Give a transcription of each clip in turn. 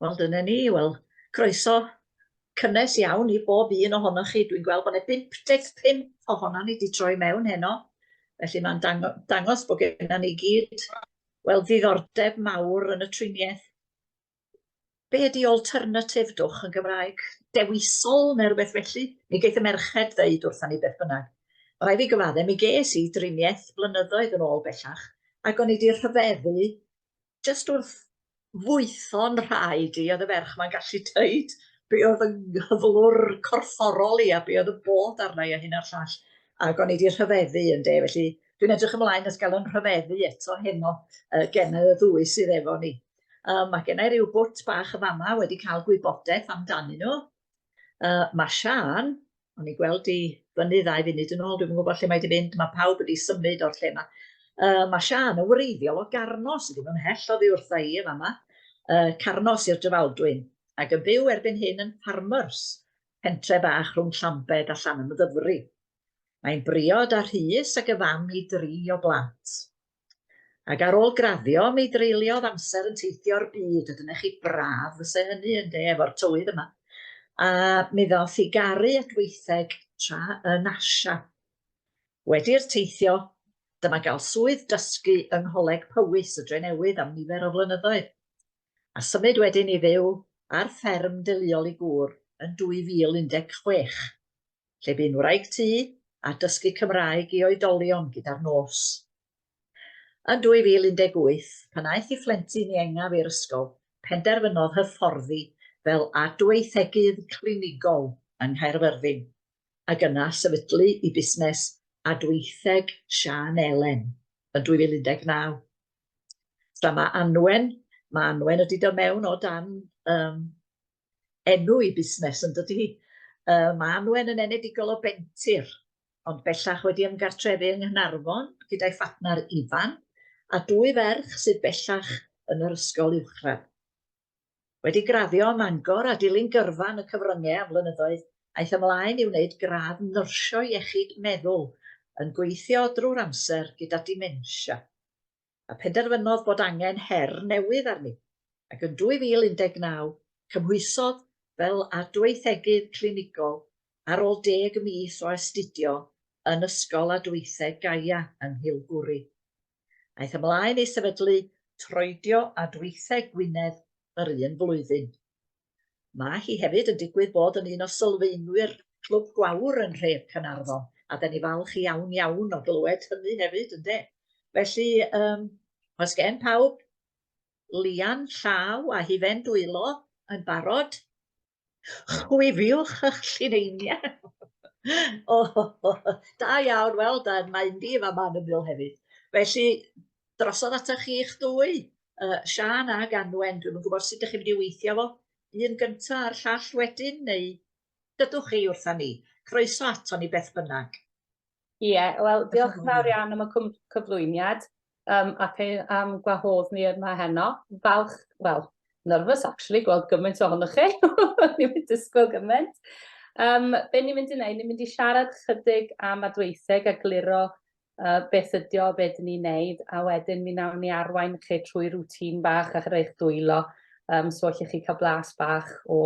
Wel, dyna ni. Wel, croeso cynnes iawn i bob un ohonoch chi. Dwi'n gweld bod yna 55 ohono ni wedi troi mewn heno. Felly mae'n dang dangos bod gennym ni gyd, wel, ddiddordeb mawr yn y triniaeth. Be ydy alternative dwch yn Gymraeg? Dewisol neu rhywbeth felly? Mi geith y merched ddeud wrtha ni beth bynnag. Mae rhaid fi gyfadde, mi ges i driniaeth blynyddoedd yn ôl bellach, ac o'n i wedi rhyfeddu jyst wrth fwytho'n rhaid i, oedd y ferch ma'n gallu deud be oedd yng nghyflwr corfforol i a be oedd yn bod arna i a hyn a'r llall. Ac o'n i wedi rhyfeddu yn de, felly dwi'n edrych ymlaen at gael yn rhyfeddu eto heno uh, gen y ddwy sydd efo ni. Uh, mae gen i ryw bwt bach y fama wedi cael gwybodaeth amdanyn nhw. Uh, mae Siân, o'n i gweld i fyny ddau funud yn ôl, dwi'm yn gwybod lle mae wedi mynd, mae pawb wedi symud o'r lle yma. Uh, mae Siân yn wreiddiol o Garno, sydd ddim ymhell oddi wrtha i yn fama, uh, Carno Sir Drefaldwyn, ac yn byw erbyn hyn yn Ffarmers, pentre bach rhwng Llambed a Llanymddyfri. Mae'n briod â Rhys ac y fam i dri o blant. Ac ar ôl graddio, mi dreuliodd amser yn teithio'r byd, a dyna chi braf fyse hynny ynde, efo'r tywydd yma. A mi ddoth i garu adweitheg tra yn Asia. Wedi'r teithio, dyma gael swydd dysgu yng Ngholeg Powys y Drenewydd am nifer o flynyddoedd. A symud wedyn i fyw ar fferm deuluol ei gŵr yn 2016. lle bu'n wraig tŷ a dysgu Cymraeg i oedolion gyda'r nos. Yn 2018, pan aeth ei phlentyn iengaf i'r ysgol, penderfynodd hyfforddi fel adweithegydd clinigol yng Nghaerfyrddin, ac yna sefydlu ei busnes Adweitheg Siân Elen yn 2019. Tra mae Anwen, mae Anwen wedi dod mewn o dan um, enw i busnes yn dydy hi. Uh, mae Anwen yn enedigol o Bentir, ond bellach wedi ymgartrefu yng Nghaernarfon gyda'i phartner Ifan a dwy ferch sydd bellach yn yr ysgol uwchradd. Wedi graddio ym Mangor a dilyn gyrfa yn y cyfryngau am flynyddoedd, aeth ymlaen i wneud gradd nyrsio iechyd meddwl yn gweithio drwy'r amser gyda dementia. a phenderfynodd bod angen her newydd arni, ac yn 2019 cymhwysodd fel adweithegydd clinigol ar ôl deg mis o astudio yn Ysgol Adweitheg Gaia yng Nghilgwri. Aeth ymlaen i sefydlu Troedio Adweitheg Gwynedd yr un flwyddyn. Mae hi hefyd yn digwydd bod yn un o sylfaenwyr Clwb Gwawr yn nhref Caernarfon, a 'da ni falch iawn iawn o glywed hynny hefyd, ynde? Felly, um, oes gen pawb lian llaw a hufen dwylo yn barod? Chwifiwch eich llineiniau! O, da iawn, wel da, mae un fi yma yn ymyl hefyd. Felly, drosodd atoch chi'ch dwy, uh, Siân ag Anwen, dwi'm yn gwybod sut ydych chi'n mynd i weithio fo, un gynta a'r llall wedyn, neu dydwch chi wrtha ni. Croeso ato ni beth bynnag. Ie, yeah, wel, diolch yn fawr iawn am y cyflwyniad um, ac am gwahodd ni yma heno. Falch, wel, nervous actually, gweld gymaint ohonoch chi. Ni'n mynd disgwyl gymaint. Um, be ni'n mynd i wneud, ni'n mynd i siarad chydig am adweitheg a gliro uh, beth ydi o, beth dyn ni'n neud, a wedyn mi nawn ni arwain chi trwy rwtîn bach ar eich dwylo, um, so allwch chi cael blas bach o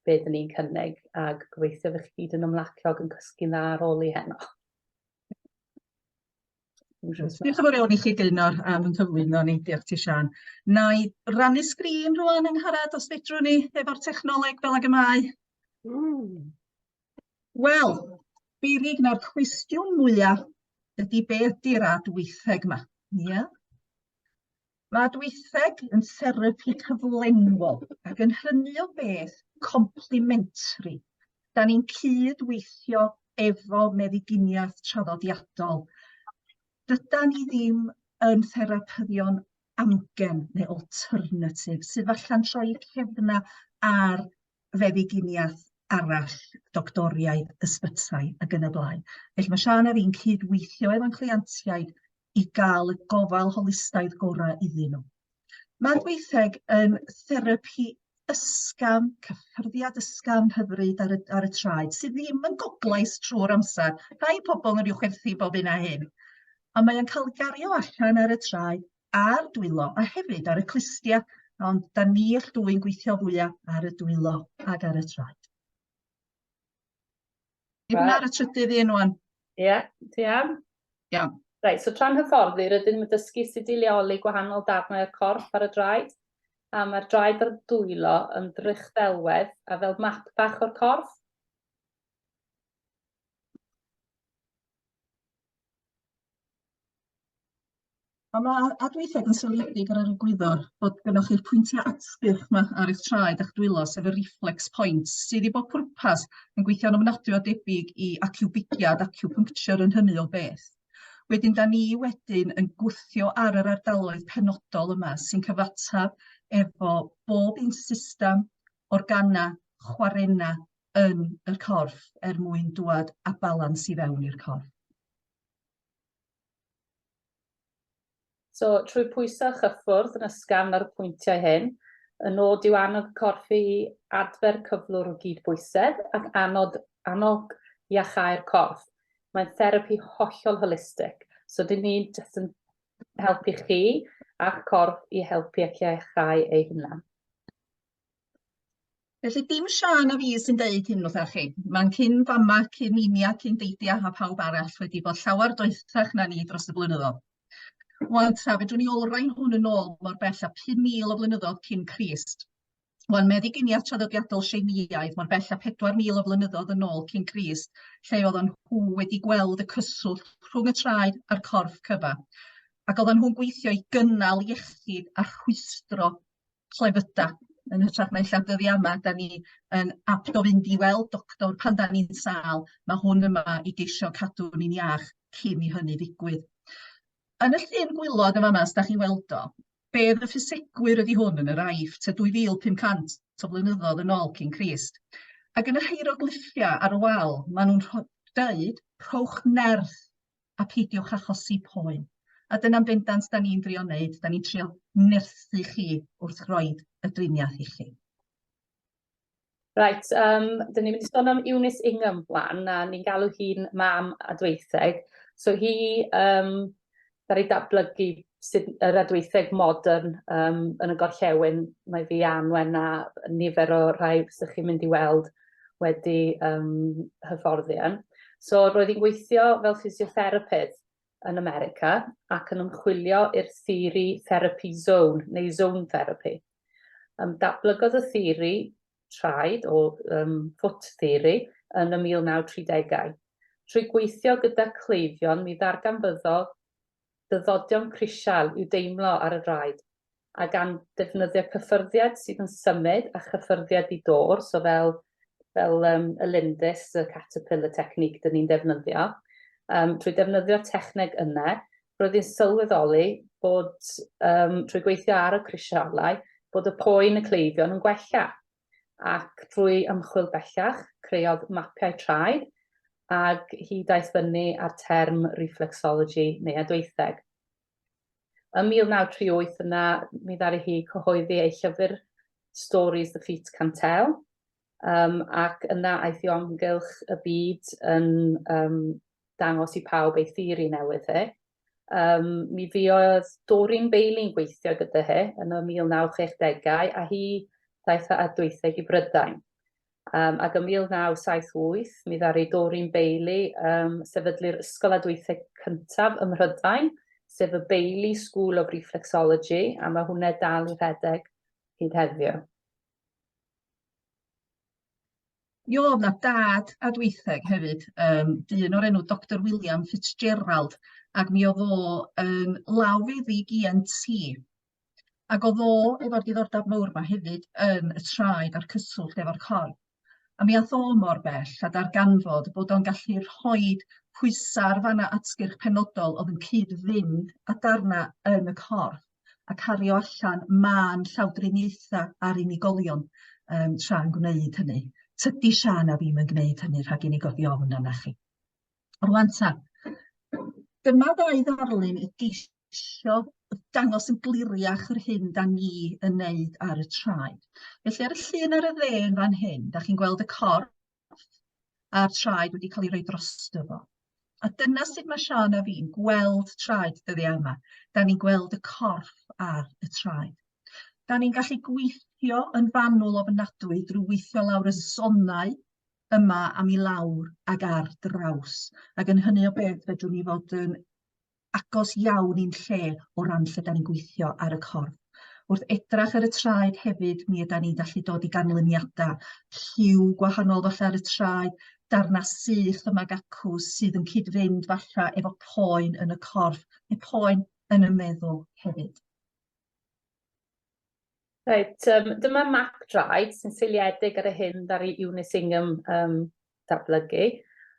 beth dyn ni'n cynnig, a gobeithio fych chi gyd yn ymlacio ac yn cysgu'n dda ar ôl i heno. Diolch yn fawr iawn i chi Gaynor am yn cyflwyno ni, diolch ti Siân. Na i rannu sgrin rwan Angharad os fedrwn ni efo'r technoleg fel ag y mae. Mm. Wel, beryg na'r cwestiwn mwyaf ydy be ydy'r adweitheg yma? Ia? Mae adweitheg yn therapi cyflenwol ac yn hynny o beth complementary. Da ni'n cyd-weithio efo meddyginiaeth traddodiadol. Dydan ni ddim yn therapyddion amgen neu alternative sydd falla'n troi cefna ar feddyginiaeth arall, doctoriaid, ysbytai ac yn y blaen. Felly mae Siân a fi'n cydweithio efo'n cleientiaid i gael y gofal holistaidd gorau iddyn nhw. Mae gweitheg yn therapi ysgafn, cyffyrddiad ysgafn hyfryd ar y, ar y traed, sydd ddim yn goglais trwy'r amser. Rhai pobl yn rhyw chwerthu bob hyn a hyn. Ond mae o'n cael gario allan ar y traed a'r dwylo a hefyd ar y clustia. Ond da ni ill dwy'n gweithio fwyaf ar y dwylo ac ar y traed. Right. Ar y trydydd un wan. Ie, yeah, ti am? Iawn. Reit, so tra'n hyfforddi, rydym yn dysgu sut i leoli gwahanol darnau o'r corff ar y draed, a mae'r draed a'r dwylo yn drychddelwedd a fel map bach o'r corff. A ma' adweithiau yn seiliedig ar yr egwyddor bod gynnoch chi'r pwyntiau atgyrch 'ma ar eich traed a'ch dwylo, sef y reflex points, sydd i bob pwrpas yn gweithio'n ofnadwy o debyg i aciwbigiad, acupuncture yn hynny o beth. Wedyn 'dan ni wedyn yn gwthio ar yr ardaloedd penodol yma sy'n cyfateb efo bob un system organa, chwarena yn y corff er mwyn dŵad â balans i fewn i'r corff. So, trwy pwyso a chyffwrdd yn ysgafn ar y pwyntiau hyn, y nod yw annog y corff i adfer cyflwr o gydbwysedd ac anod, annog iachau'r corff. Mae'n therapi hollol holistic, so dyn ni jyst yn helpu chi a'ch corff i helpu ac iachau ei hunan. Felly dim Siân a fi sy'n deud hyn wrtha chi. Mae'n cyn fama, cyn ninia, cyn deidia a phawb arall wedi bod llawer doethach na ni dros y blynyddoedd. Wan ta, fedrwn ni olrhain hwn yn ôl mor bell â 5,000 o flynyddoedd cyn Crist. Wan meddyginiaeth traddodiadol Sieineaidd mor bell â 4,000 o flynyddoedd yn ôl cyn Crist, lle oedden nhw wedi gweld y cyswllt rhwng y traed a'r corff cyfa. Ac oedden nhw'n gweithio i gynnal iechyd a rhwystro clefyda yn hytrach na ella dyddia' yma 'dan ni yn apt o fynd i weld doctor pan 'dan ni'n sâl, ma' hwn yma i geisio cadw ni'n iach cyn i hynny ddigwydd. Yn y llun gwaelod yn fama, os dach chi'n weld o, bedd y ffisegwyr ydy hwn yn yr Aifft tua 2500 o flynyddoedd yn ôl cyn Crist. Ac yn y hieroglyffiau ar y wal, maen nhw'n deud, rhowch nerth a peidiwch achosi poen. A dyna'n bendant da ni'n drio wneud, da ni'n trio nerthu chi wrth roid y driniaeth i chi. Reit, dyn ni'n mynd i sôn am Eunice Ingham wan, a ni'n galw hi'n mam adweitheg. So hi ddaru datblygu sut, yr adweitheg modern yn y gorllewin. Mae fi Anwen a nifer o rhai sy'ch chi'n mynd i weld wedi hyfforddi yn. So roedd hi'n gweithio fel ffisiotherapydd yn America ac yn ymchwilio i'r theori therapy zone neu zone therapy. Datblygodd y theori traed o foot theory yn y 1930au. Trwy gweithio gyda cleifion mi ddarganfyddodd dyddodion crisial i'w deimlo ar y draed, a gan defnyddio cyffyrddiad sydd yn symud a chyffyrddiad i dor, so fel, fel y Lindis, y caterpillar technique dyn ni'n defnyddio, trwy defnyddio'r techneg yna, roedd hi'n sylweddoli bod, trwy gweithio ar y crisialau, bod y poen y cleifion yn gwella. Ac drwy ymchwil bellach, creodd mapiau traed, ac hi daeth fyny â'r term reflexology neu adweitheg. Ym 1938 yna, mi ddaru hi cyhoeddi ei llyfr Stories the Feet Can Tell, ac yna aeth hi o amgylch y byd yn dangos i pawb ei theori newydd hi. Mi fuodd Doreen Bailey'n gweithio gyda hi yn y 1960au, a hi ddaeth â adweitheg i Brydain. Ac ym 1978, mi ddaru Doreen Bailey sefydlu'r ysgol adweitheg cyntaf ym Mhrydain, sef y Bailey School of Reflexology, a mae hwnna dal i rhedeg hyd heddiw. Mi o'dd 'na dad adweitheg hefyd, dyn o'r enw Doctor William Fitzgerald, ac mi o'dd o yn lawfeddyg ENT, ac o'dd o efo'r diddordeb mawr 'ma hefyd yn y traed a'r cyswllt efo'r corff. A mi ath o mor bell a darganfod bod o'n gallu rhoid pwysa' ar fanna atgyrch penodol o'dd yn cyd-fynd â darna yn y corff, a cario allan mân llawdriniaethau ar unigolion tra'n gwneud hynny. Tydi Siân a fi'm yn gwneud hynny rhag i ni godi ofn arna chi. Rwan ta, dyma ddau ddarlun i geisio dangos yn gliriach yr hyn da ni yn neud ar y traed. Felly ar y llun ar y dde yn fan hyn, da chi'n gweld y corff a'r traed wedi cael ei roi drosto fo. A dyna sut mae Siân a fi'n gweld traed dyddiau yma. Da ni'n gweld y corff ar y traed. Da ni'n gallu gweithio yn fanwl ofnadwy drwy weithio lawr y zonau yma am i lawr ag ar draws. Ac yn hynny o beth fedrwn ni fod yn agos iawn i'n lle o ran lle da ni'n gweithio ar y corff. Wrth edrach ar y traed hefyd, mi ydan ni'n gallu dod i ganlyniadau lliw gwahanol falle ar y traed, darna sych yma ag acw sydd yn cyd-fynd falle efo poen yn y corff neu poen yn y meddwl hefyd. Reit, dyma map draed sy'n seiliedig ar y hyn ddaru Eunice Ingham datblygu.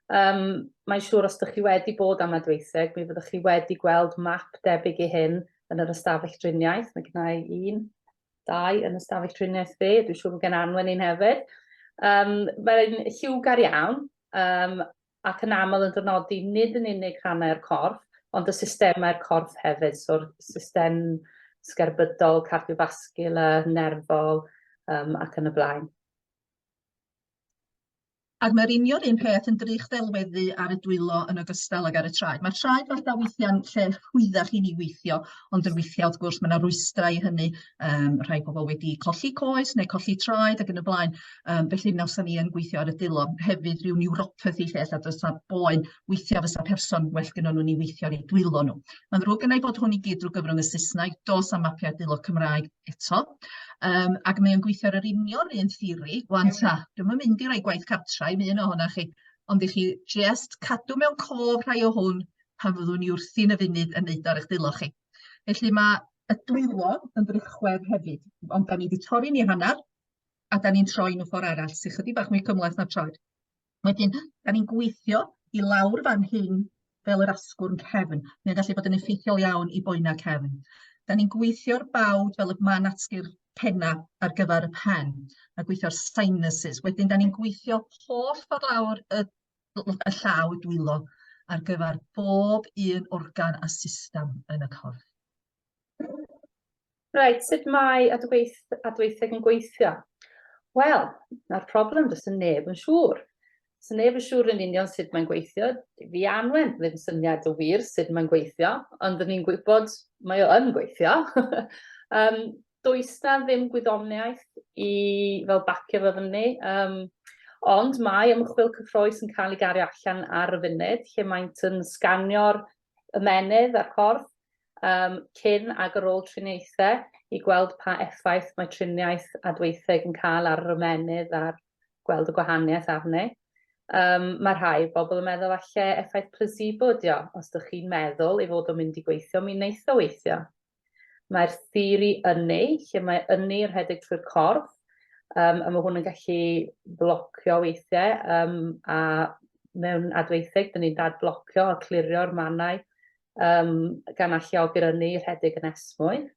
Mae'n siŵr os ydych chi wedi bod am adweitheg, mi fyddwch chi wedi gweld map debyg i hyn yn yr ystafell driniaeth. Mae gen i un, dau yn ystafell driniaeth fi, dwi'n siŵr bod gen Anwen un hefyd. Mae'n lliwgar iawn, ac yn aml yn dynodi nid yn unig rhannau'r corff, ond y systemau'r corff hefyd, so'r system sgerbydol, cardiovascular, nerfol, ac yn y blaen. Ac mae'r union un peth yn drych ddelweddu ar y dwylo yn ogystal ag ar y traed. Mae'r traed falle weithiau'n lle rhwyddach i ni weithio, ond yn weithiau wrth gwrs mae yna rwystrau i hynny, rhai pobl wedi colli coes neu colli traed ac yn y blaen, felly nawsa ni yn gweithio ar y dwylo. Hefyd rhyw neuropathy lle ella does 'na boen, weithiau fysa person well gynnon nhw ni weithio ar eu dwylo nhw. Mae'n ddrwg gynna i bod hwn i gyd drwy gyfrwng y Saesneg, does 'na'm mapiau dwylo Cymraeg eto. Ac mae o'n gweithio ar yr union un theori, 'wan ta, dwi'm yn mynd i roi gwaith cartra i un ohonoch chi, ond i chi jyst cadw mewn cof rhai o hwn pan fyddwn ni wrthi yn y funud yn neud o ar eich dwylo chi. Felly mae y dwylo yn ddrychwedd hefyd, ond da ni wedi torri ni hanner, a da ni'n troi nhw ffordd arall, sy'n chydig bach mwy cymhleth na'r troed. Wedyn, da ni'n gweithio i lawr fan hyn fel yr asgwrn cefn. Mae'n gallu bod yn effeithiol iawn i boenau cefn. Da ni'n gweithio'r bawd fel y man atgyr penna ar gyfer y pen, a gweithio'r sinuses. Wedyn, da ni'n gweithio holl ffordd lawr y, y llaw, y dwylo, ar gyfer bob un organ a system yn y corff. Reit, sut mae adweith, adweitheg yn gweithio? Wel, na'r problem, does yn neb yn siŵr. Does neb yn siŵr yn union sut mae'n gweithio. Fi Anwen ddim syniad o wir sut mae'n gweithio, ond dyn ni'n gwybod mae o yn gweithio. Does na ddim gwyddoniaeth i fel bacio fo fyny, ond mae ymchwil cyffrous yn cael ei gario allan ar y funud, lle maent yn sganio'r ymennydd a'r corff cyn ag ar ôl triniaethau i gweld pa effaith mae triniaeth adweitheg yn cael ar yr ymennydd a'r gweld y gwahaniaeth arni. Mae rhai bobl yn meddwl falle effaith placebo ydi o. Os ydych chi'n meddwl ei fod o'n mynd i gweithio, mi wneith o weithio. Mae'r theori ynni, lle mae ynni yn rhedeg trwy'r corff, a mae hwn yn gallu blocio weithiau, a mewn adweitheg, dyn ni'n dadblocio a clirio'r mannau, gan alluogi'r ynni i rhedeg yn esmwyth.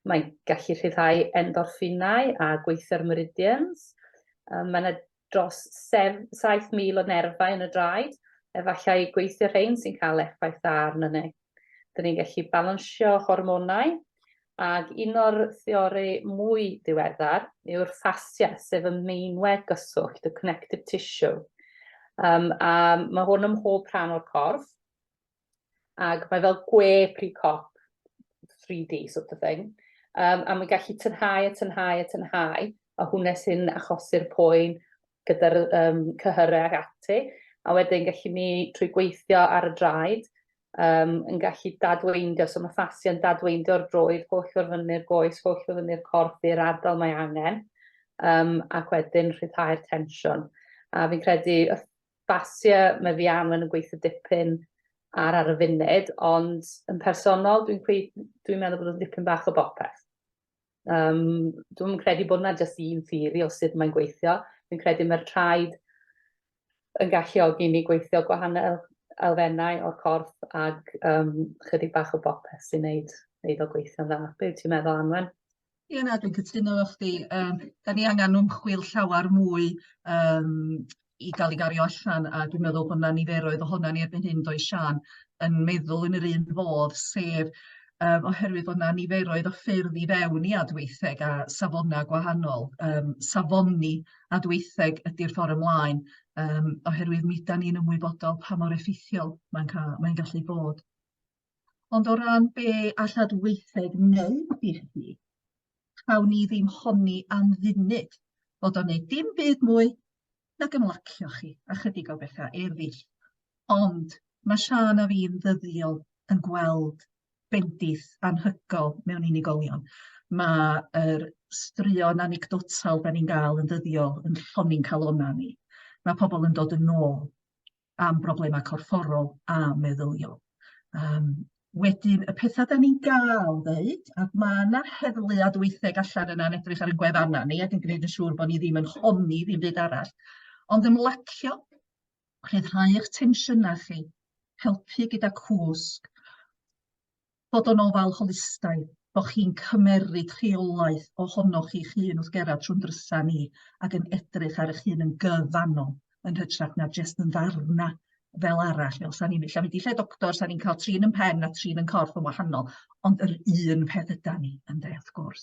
Mae'n gallu rhyddhau endorffinau a gweithio'r meridians. Mae yna dros 7,000 o nerfau yn y draed, efallai gweithio rhein sy'n cael effaith dda arno ni. Dyn ni'n gallu balansio hormonau, ac un o'r theori mwy diweddar yw'r fascia, sef y meinwe gyswllt, y connective tissue. A mae hwn ym mhob rhan o'r corff, ac mae fel gwe pre-cop 3D sort of thing. A mae'n gallu tynhau a tynhau a tynhau, a hwnna sy'n achosi'r poen gyda'r cyhyrau ac ati. A wedyn gallu ni, trwy gweithio ar y draed, yn gallu dadweindio, so mae ffasia'n dadweindio'r droed, holl ffordd fyny'r goes, holl ffordd fyny'r corff i'r ardal mae angen, ac wedyn rhyddhau'r tensiwn. A fi'n credu y ffasia mae fi am yn gweithio dipyn ar y funud, ond yn personol dwi'n dwi meddwl bod o'n dipyn bach o bopeth. Dwi'm yn credu bod 'na jyst un theori o sut mae'n gweithio. Fi'n credu mae'r traed yn galluogi ni gweithio gwahanol elfennau o'r corff ac chydig bach o bopeth sy'n neud, neud o gweithio'n dda. Be wyt ti'n meddwl, Anwen? Ie, na, dwi'n cytuno efo chdi. Da ni angen ymchwil llawer mwy i gael ei gario allan, a dwi'n meddwl bod 'na niferoedd ohonan ni erbyn hyn, does Siân, yn meddwl yn yr un fodd, sef oherwydd bod 'na niferoedd o ffyrdd i fewn i adweitheg a safonau gwahanol, safoni adweitheg ydy'r ffordd ymlaen, oherwydd mi ydan ni'n ymwybodol pa mor effeithiol mae'n cael, mae'n gallu bod. Ond o ran be all adweitheg wneud i chi, Chawn ni ddim honni am funud fod o'n neud dim byd mwy nag ymlacio chi a chydig o bethau eraill. Ond mae Siân a fi'n ddyddiol yn gweld bendith anhygoel mewn unigolion. Mae yr straeon anecdotal 'dan ni'n gael yn ddyddiol yn llonni'n calonnau ni. Mae pobl yn dod yn ôl am broblemau corfforol a meddyliol. Yym wedyn y petha 'dan ni'n gael ddeud, ac ma' 'na heddlu adweitheg allan yna'n edrych ar ein gwefannau ni ac yn gwneud yn siŵr bod ni ddim yn honni ddim byd arall, ond ymlacio, rhyddhau eich tensiynau chi, helpu gyda cwsg, bod o'n ofal holistaidd, bo' chi'n cymeryd rheolaeth ohonoch chi'ch hun wrth gerdded trwy'n drysa ni ac yn edrych ar eich hun yn gyfannol yn hytrach na jyst yn ddarna fel arall, fel 'sa ni'n ella mynd i lle doctor, 'sa ni'n cael trin 'yn pen a trin 'yn corff yn wahanol, ond yr un peth ydan ni ynde, wrth gwrs.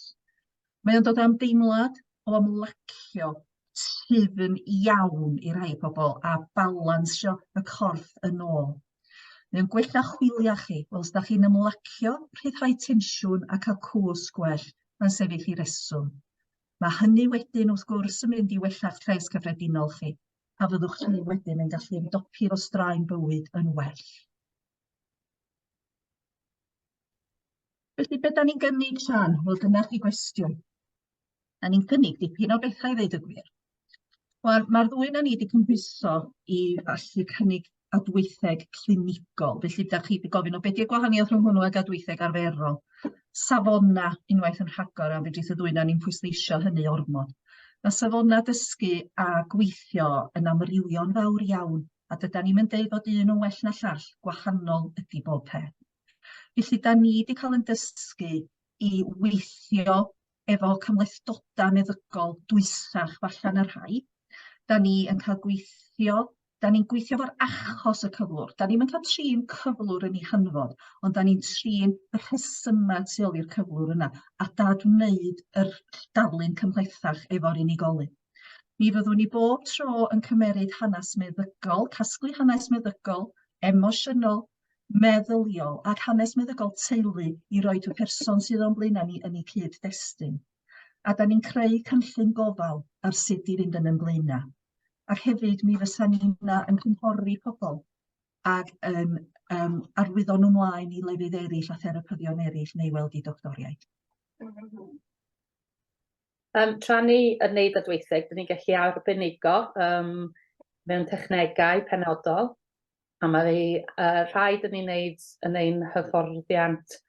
Mae o'n dod â ymdeimlad o ymlacio llyfn iawn i rai pobl a balansio y corff yn ôl. Mae o'n gwella chwilia chi. Wel, os dach chi'n ymlacio, rhyddhau tensiwn a cael cwsg gwell, mae'n sefyll i reswm. Mae hynny wedyn, wrth gwrs, yn mynd i wella'ch lles cyffredinol chi, a fyddwch chi wedyn yn gallu ymdopi efo straen bywyd yn well. Felly, be da ni'n gynnig, Siân? Wel, dyna chi gwestiwn. Da ni'n cynnig dipyn o bethau i ddeud y gwir. Wel, mae'r ddwy na ni wedi cymhwyso i allu cynnig adweitheg clinigol. Felly, da chi wedi gofyn o beth yw'r gwahaniaeth rhwng hwnnw ag adweitheg arferol. Safona unwaith yn rhagor, a fedrith y ddwy na ni'n pwysleisio hynny ormod. Mae safona dysgu a gweithio yn amrywio'n fawr iawn, a dydan ni'm yn deud bod un yn well na llall, gwahanol ydy bob peth. Felly, da ni 'di cael ein dysgu i weithio efo cymhlethdodau meddygol dwysach falla na rhai. Da ni yn cael gweithio, da ni'n gweithio efo'r achos y cyflwr. Da ni'm yn cael trin cyflwr yn ei hanfod, ond da ni'n trin y rhesymau tu ôl i'r cyflwr yna a dadwneud yr darlun cymhlethach efo'r unigolyn. Mi fyddwn ni bob tro yn cymeryd hanes meddygol, casglu hanes meddygol, emosiynol, meddyliol ac hanes meddygol teulu i roid y person sydd o'n blaenau ni yn ei cyd-destun. A da ni'n creu cynllun gofal ar sut i fynd yn ein blaenau. Ac hefyd mi fysa ni yna yn cynghori pobl ac yn um, arwyddo nhw mlaen i lefydd eraill a therapyddion eraill neu weld i doctoriaid. Tra ni yn neud adweitheg, dyn ni'n gallu arbenigo mewn technegau penodol. A mae rhai dyn ni'n neud yn ein hyfforddiant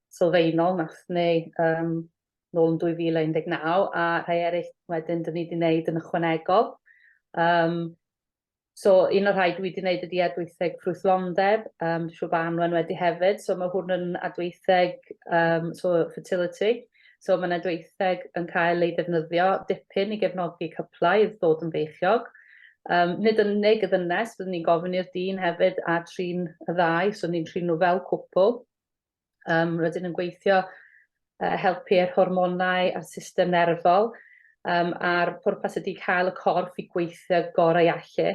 sylfaenol nath ni nôl yn 2019, a rhai eraill wedyn dyn ni wedi neud yn ychwanegol. So un o'r rhai dwi wedi neud ydi adweitheg ffrwythlondeb, dwi'n siŵr bod Anwen wedi hefyd, so mae hwn yn adweitheg so fertility. So mae'n adweitheg yn cael ei ddefnyddio dipyn i gefnogi cyplau i ddod yn feichiog. Nid yn unig y ddynes, byddwn ni'n gofyn i'r dyn hefyd a trin y ddau, so ni'n trin nhw fel cwpl. Rydyn yn gweithio helpu yr hormonau a'r system nerfol, a'r pwrpas ydy cael y corff i gweithio gorau allu.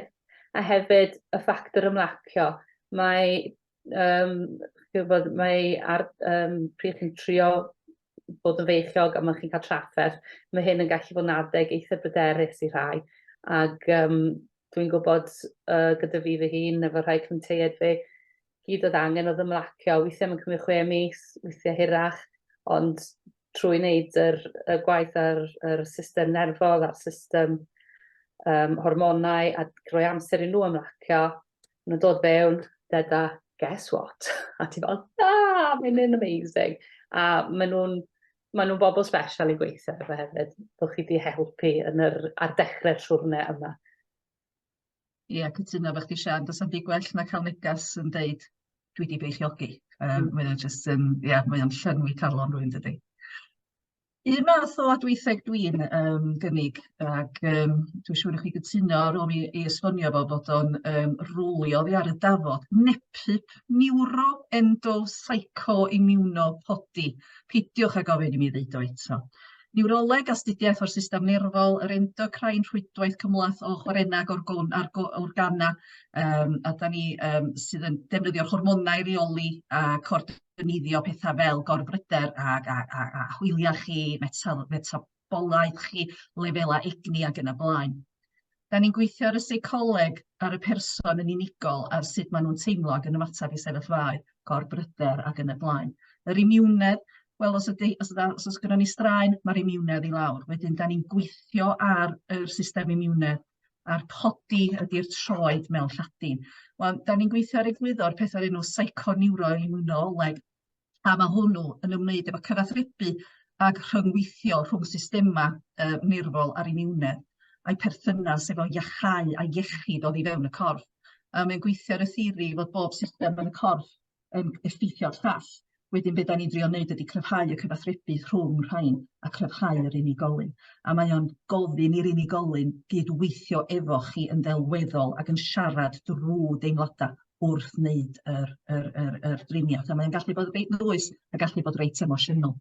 A hefyd y ffactor ymlacio. Mae chi'n gwybod, mae ar, pryd chi'n trio bod yn feichiog a mae chi'n cael trafferth, mae hyn yn gallu bod yn adeg eitha bryderus i rhai. Ac dwi'n gwybod gyda fi fy hun, efo rhai cymteiaid fi, gyd oedd angen oedd ymlacio. Weithiau mae'n cymryd 6 mis, weithiau hirach, ond trwy wneud yr, y gwaith ar yr system nerfol a'r system hormonau a rhoi amser i nhw ymlacio, maen nhw'n dod fewn, deda, guess what? A ti fel, ah, mae'n yn amazing. A maen nhw'n maen nhw'n bobl special i gweithio efo hefyd, bod chi wedi helpu yn yr, ar dechrau'r siwrne yma. Ie, cytuno efo chdi Siân, does na'm byd gwell na cael neges yn deud dwi 'di beichiogi. Mae o jyst yn, ie, mae o'n llenwi calon rhywun dydi? Un math o adweitheg dwi'n gynnig, ac dwi'n siŵr i chi gytuno ar ôl mi i esbonio fo bod o'n rowlio oddi ar y dafod, NEPIP, Neuro Endo Psycho Immuno Podi. Peidiwch â gofyn i mi ddeud o eto. Niwroleg, astudiaeth o'r system nerfol, yr endocrine, rhwydwaith cymhleth o chwarennau orgon, ar organa, a da ni sydd yn defnyddio'r hormonau i reoli a coordineiddio pethau fel gorbryder ag a hwyliau chi, metabolaeth chi, lefelau egni ac yn y blaen. Da ni'n gweithio ar y seicoleg ar y person yn unigol ar sut maen nhw'n teimlo ac yn ymateb i sefyllfaoedd, gorbryder ac yn y blaen. Yr imiwnedd, wel os ydy, os, os oes gynnon ni straen, mae'r imiwnedd i lawr. Wedyn da ni'n gweithio ar yr system imiwnedd a'r codi ydy'r troed mewn Lladin. Wel, da ni'n gweithio ar egwyddor peth o'r enw psychoneuroimmunoleg, a ma' hwnnw yn ymwneud efo cyfathrebu ag rhyngweithio rhwng systema nerfol a'r imiwnedd, a'i perthynas efo iachau a iechyd oddi fewn y corff. A mae'n gweithio ar y theori fod bob system yn y corff yn effeithio ar llall. Wedyn be' 'dan ni'n drio neud ydi cryfhau y cyfathrebu rhwng rhain a cryfhau yr unigolyn. A mae o'n gofyn i'r unigolyn gydweithio efo chi yn ddelweddol ac yn siarad drw deimlada wrth wneud yr yr yr yr driniaeth. A mae'n gallu bod reit ddwys a gallu bod reit emosiynol.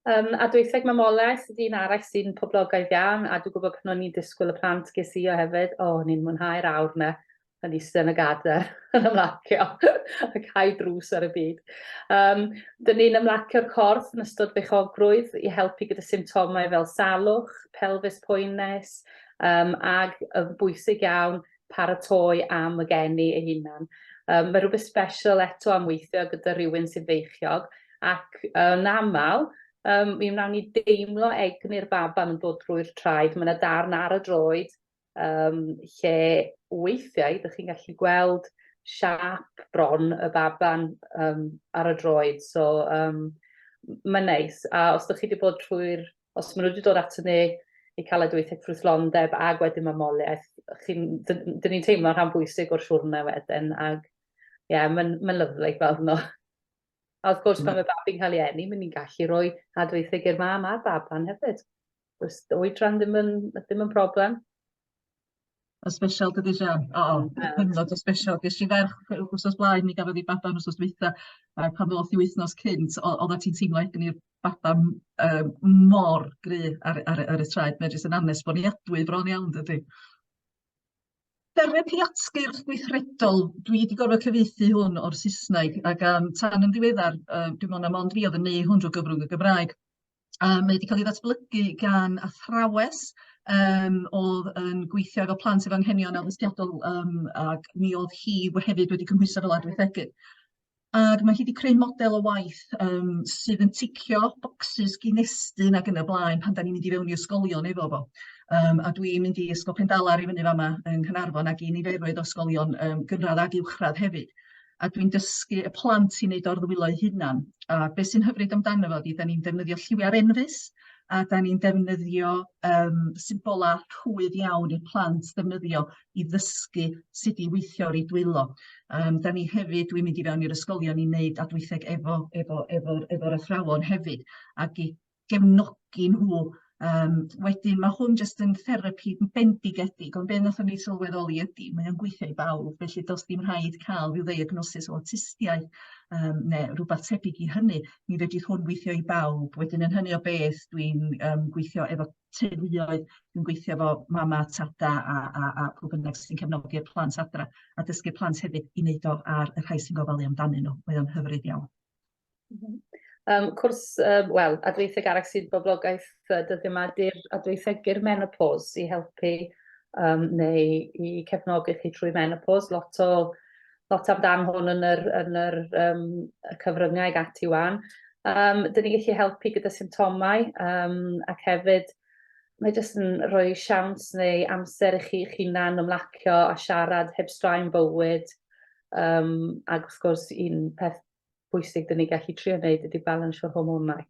Adweitheg mamolaeth ydy un arall sy'n poblogaidd iawn, a dwi'n gwybod pan o'n i'n disgwyl y plant ges i o hefyd, o, o'n i'n mwynhau'r awr 'na yn eistedd yn y gadair yn ymlacio a cau drws ar y byd. Dyn ni'n ymlacio'r corff yn ystod beichiogrwydd i helpu gyda symptomau fel salwch, pelfis poenus, ag yn bwysig iawn, paratoi am y geni ei hunan. Mae rhywbeth special eto am weithio gyda rhywun sy'n feichiog, ac yn aml, mi wnawn ni deimlo egni'r baban yn dod drwy'r traed. Mae yna darn ar y droed lle weithiau ydych chi'n gallu gweld siâp bron y baban ar y droed. So mae'n neis. A os ydych chi wedi bod trwy'r... Os maen nhw wedi dod ato ni i cael adweithiau ffrwythlondeb ag wedyn mamoliaeth, dyn ni'n teimlo rhan bwysig o'r siwrne wedyn, ac ie, yeah, mae'n lyfli gweld nhw. A wrth gwrs, pan mae babi'n cael ei eni, mae'n ni'n gallu rhoi adweithiau i'r mam a'r baban hefyd. Does oedran ddim yn problem. O special dydy Sian? O, hynod o special. Ges i ferch wsos blaen, mi gafodd hi baban wsos dwytha, a pan ddoth hi wythnos cynt, oeddet ti'n teimlo egni'r baban mor gry ar y traed. Mae jyst yn anesboniadwy bron iawn, dydy? Therapi atgyrch gweithredol, dwi wedi gorfod cyfieithu hwn o'r Saesneg, ac tan yn ddiweddar, dwi'n meddwl na mond fi oedd yn neud hwn drwy gyfrwng y Gymraeg. Mae wedi cael ei ddatblygu gan athrawes oedd yn gweithio efo plant efo anghenion addysgiadol, ac mi oedd hi hefyd wedi cymhwyso fel adweithegydd. Ac mae hi wedi creu model o waith sydd yn ticio bocsys gynestyn ac yn y blaen pan da ni'n mynd i fewn i ysgolion efo fo. A dwi'n mynd i Ysgol Pendalar i fyny fama yng Nghaernarfon ac i niferoedd o ysgolion gynradd ac uwchradd hefyd. A dwi'n dysgu y plant i wneud o'r ddwylo eu hunan. A beth sy'n hyfryd amdano fo ydy, da ni'n defnyddio lliwiau'r enfys, a da ni'n defnyddio symbolau rhwydd iawn i'r plant ddefnyddio i ddysgu sut i weithio ar eu dwylo. Da ni hefyd, dwi'n mynd i fewn i'r ysgolion i wneud adweitheg efo'r athrawon hefyd, ac i gefnogi nhw. Wedyn mae hwn jyst yn therapi bendigedig, ond be wnaethon ni sylweddoli ydy, mae o'n gweithio i bawb, felly does dim rhaid cael rhyw ddiagnosis o awtistiaeth neu rhywbeth tebyg i hynny. Mi fedrith hwn weithio i bawb. Wedyn yn hynny o beth, dwi'n gweithio efo teuluoedd, dwi'n gweithio efo mama, tada a pwy bynnag sy'n cefnogi'r plant adra, a dysgu'r plant hefyd i wneud o ar y rhai sy'n gofalu amdanyn nhw. Mae o'n hyfryd iawn. Cwrs, wel, adweitheg arall sy'n boblogaeth dyddiau yma ydy'r adweitheg i'r menopause i helpu neu i cefnogi chi trwy menopause. Lot amdan hwn yn yr cyfryngau ag ati wan. Dyn ni'n gallu helpu gyda symptomau ac hefyd mae jyst yn rhoi siawns neu amser i chi eich hunan ymlacio a siarad heb straen bywyd. Ac wrth gwrs un peth bwysig dyn ni gallu trio wneud ydy balansio'r hormonau.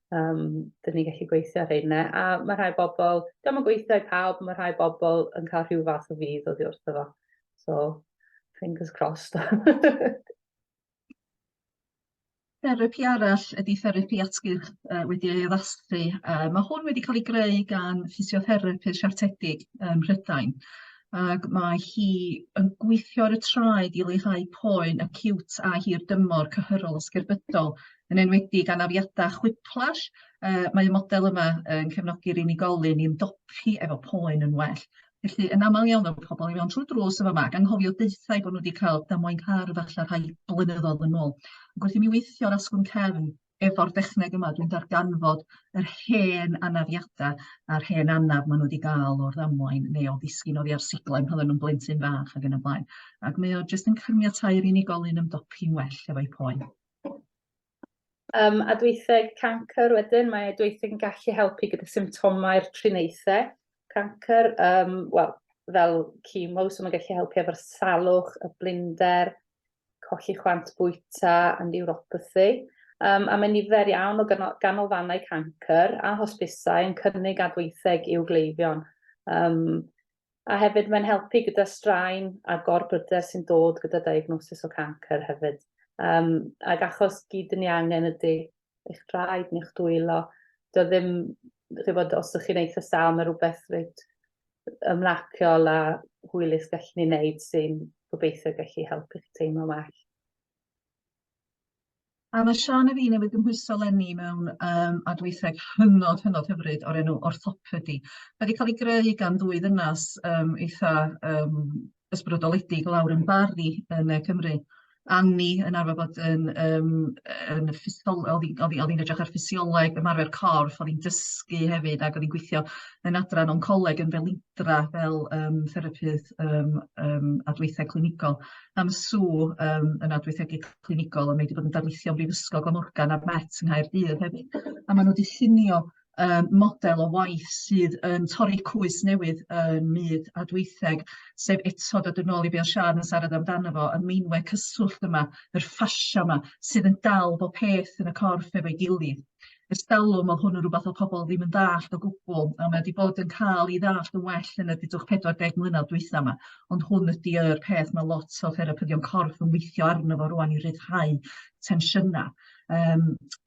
Dyn ni gallu gweithio ar rheina. A mae rhai bobl, dio'm yn gweithio i pawb, mae rhai bobl yn cael rhyw fath o fudd oddi wrtho fo. So, fingers crossed. Therapi arall ydy therapi atgyrch wedi ei addasu. Mae hwn wedi cael ei greu gan ffisiotherapydd siartedig ym Mhrydain. Ac mae hi yn gweithio ar y traed i leihau poen acute a hir dymor cyhyrol ysgerbydol, yn enwedig anafiadau chwiplash. Mae y model yma yn cefnogi'r unigolyn i ymdopi efo poen yn well. Felly, yn aml iawn mae pobl i mewn trwy drws yn fama ac anghofio deutha i bod nhw wedi cael damwain car falle rhai blynyddoedd yn ôl. Ac wrth i mi weithio ar asgwrn cefn efo'r dechneg yma, dwi'n darganfod yr hen anafiadau a'r hen anaf maen nhw wedi gael o'r ddamwain neu o ddisgyn oddi ar siglen pan oedden nhw'n blentyn bach ac yn y blaen. Ac mae o jyst yn caniatáu i'r unigolyn ymdopi'n well efo'i poen. Adweitheg cancr wedyn, mae adweitheg yn gallu helpu gyda symptomau'r triniaethau cancr, wel, fel chemo, so mae'n gallu helpu efo'r salwch, y blinder, colli chwant bwyta a neuropathy. A mae nifer iawn o ganolfannau cancr a hosbisau yn cynnig adweitheg i'w gleifion. A hefyd mae'n helpu gyda straen a gorbryder sy'n dod gyda diagnosis o cancr hefyd. Ac achos gyd ni angen ydy eich traed neu'ch dwylo. Dio ddim, chi'n os ydych chi'n eitha sâl, mae rhywbeth reit ymlaciol a hwylus gallwn ni wneud sy'n gobeithio gallu helpu chi teimlo'n well. A mae Siân a fi newydd gymhwyso leni mewn adweitheg hynod, hynod hyfryd o'r enw orthopedy. Mae wedi cael ei greu gan ddwy ddynas eitha ysbrydoledig lawr yn Bari yn Ne Cymru. Annie yn arfer bod yn yym yn oedd hi'n edrych ar ffisioleg, ymarfer corff, oedd hi'n dysgu hefyd ac oedd hi'n gweithio yn adran oncoleg yn Felindra fel therapydd adweithiau clinigol. A ma' Sue yn adweithiagydd clinigol a mae wedi bod yn darlithio ym Mhrifysgol Glamorgan a'r Met yng Nghaerdydd hefyd. A maen nhw wedi llunio model o waith sydd yn torri cwys newydd ym myd adweitheg, sef eto dod yn ôl i be oedd Siân yn siarad amdano fo, y meinwe cyswllt yma, yr ffasio yma, sydd yn dal bob peth yn y corff efo'i gilydd. Ers talwm oedd hwn yn rhywbeth oedd pobl ddim yn ddallt o gwbl, a mae wedi bod yn cael ei ddallt yn well yn y dudwch 40 mlynedd dwytha yma, ond hwn ydy yr peth mae lot o therapyddion corff yn weithio arno fo rŵan i ryddhau tensiynau.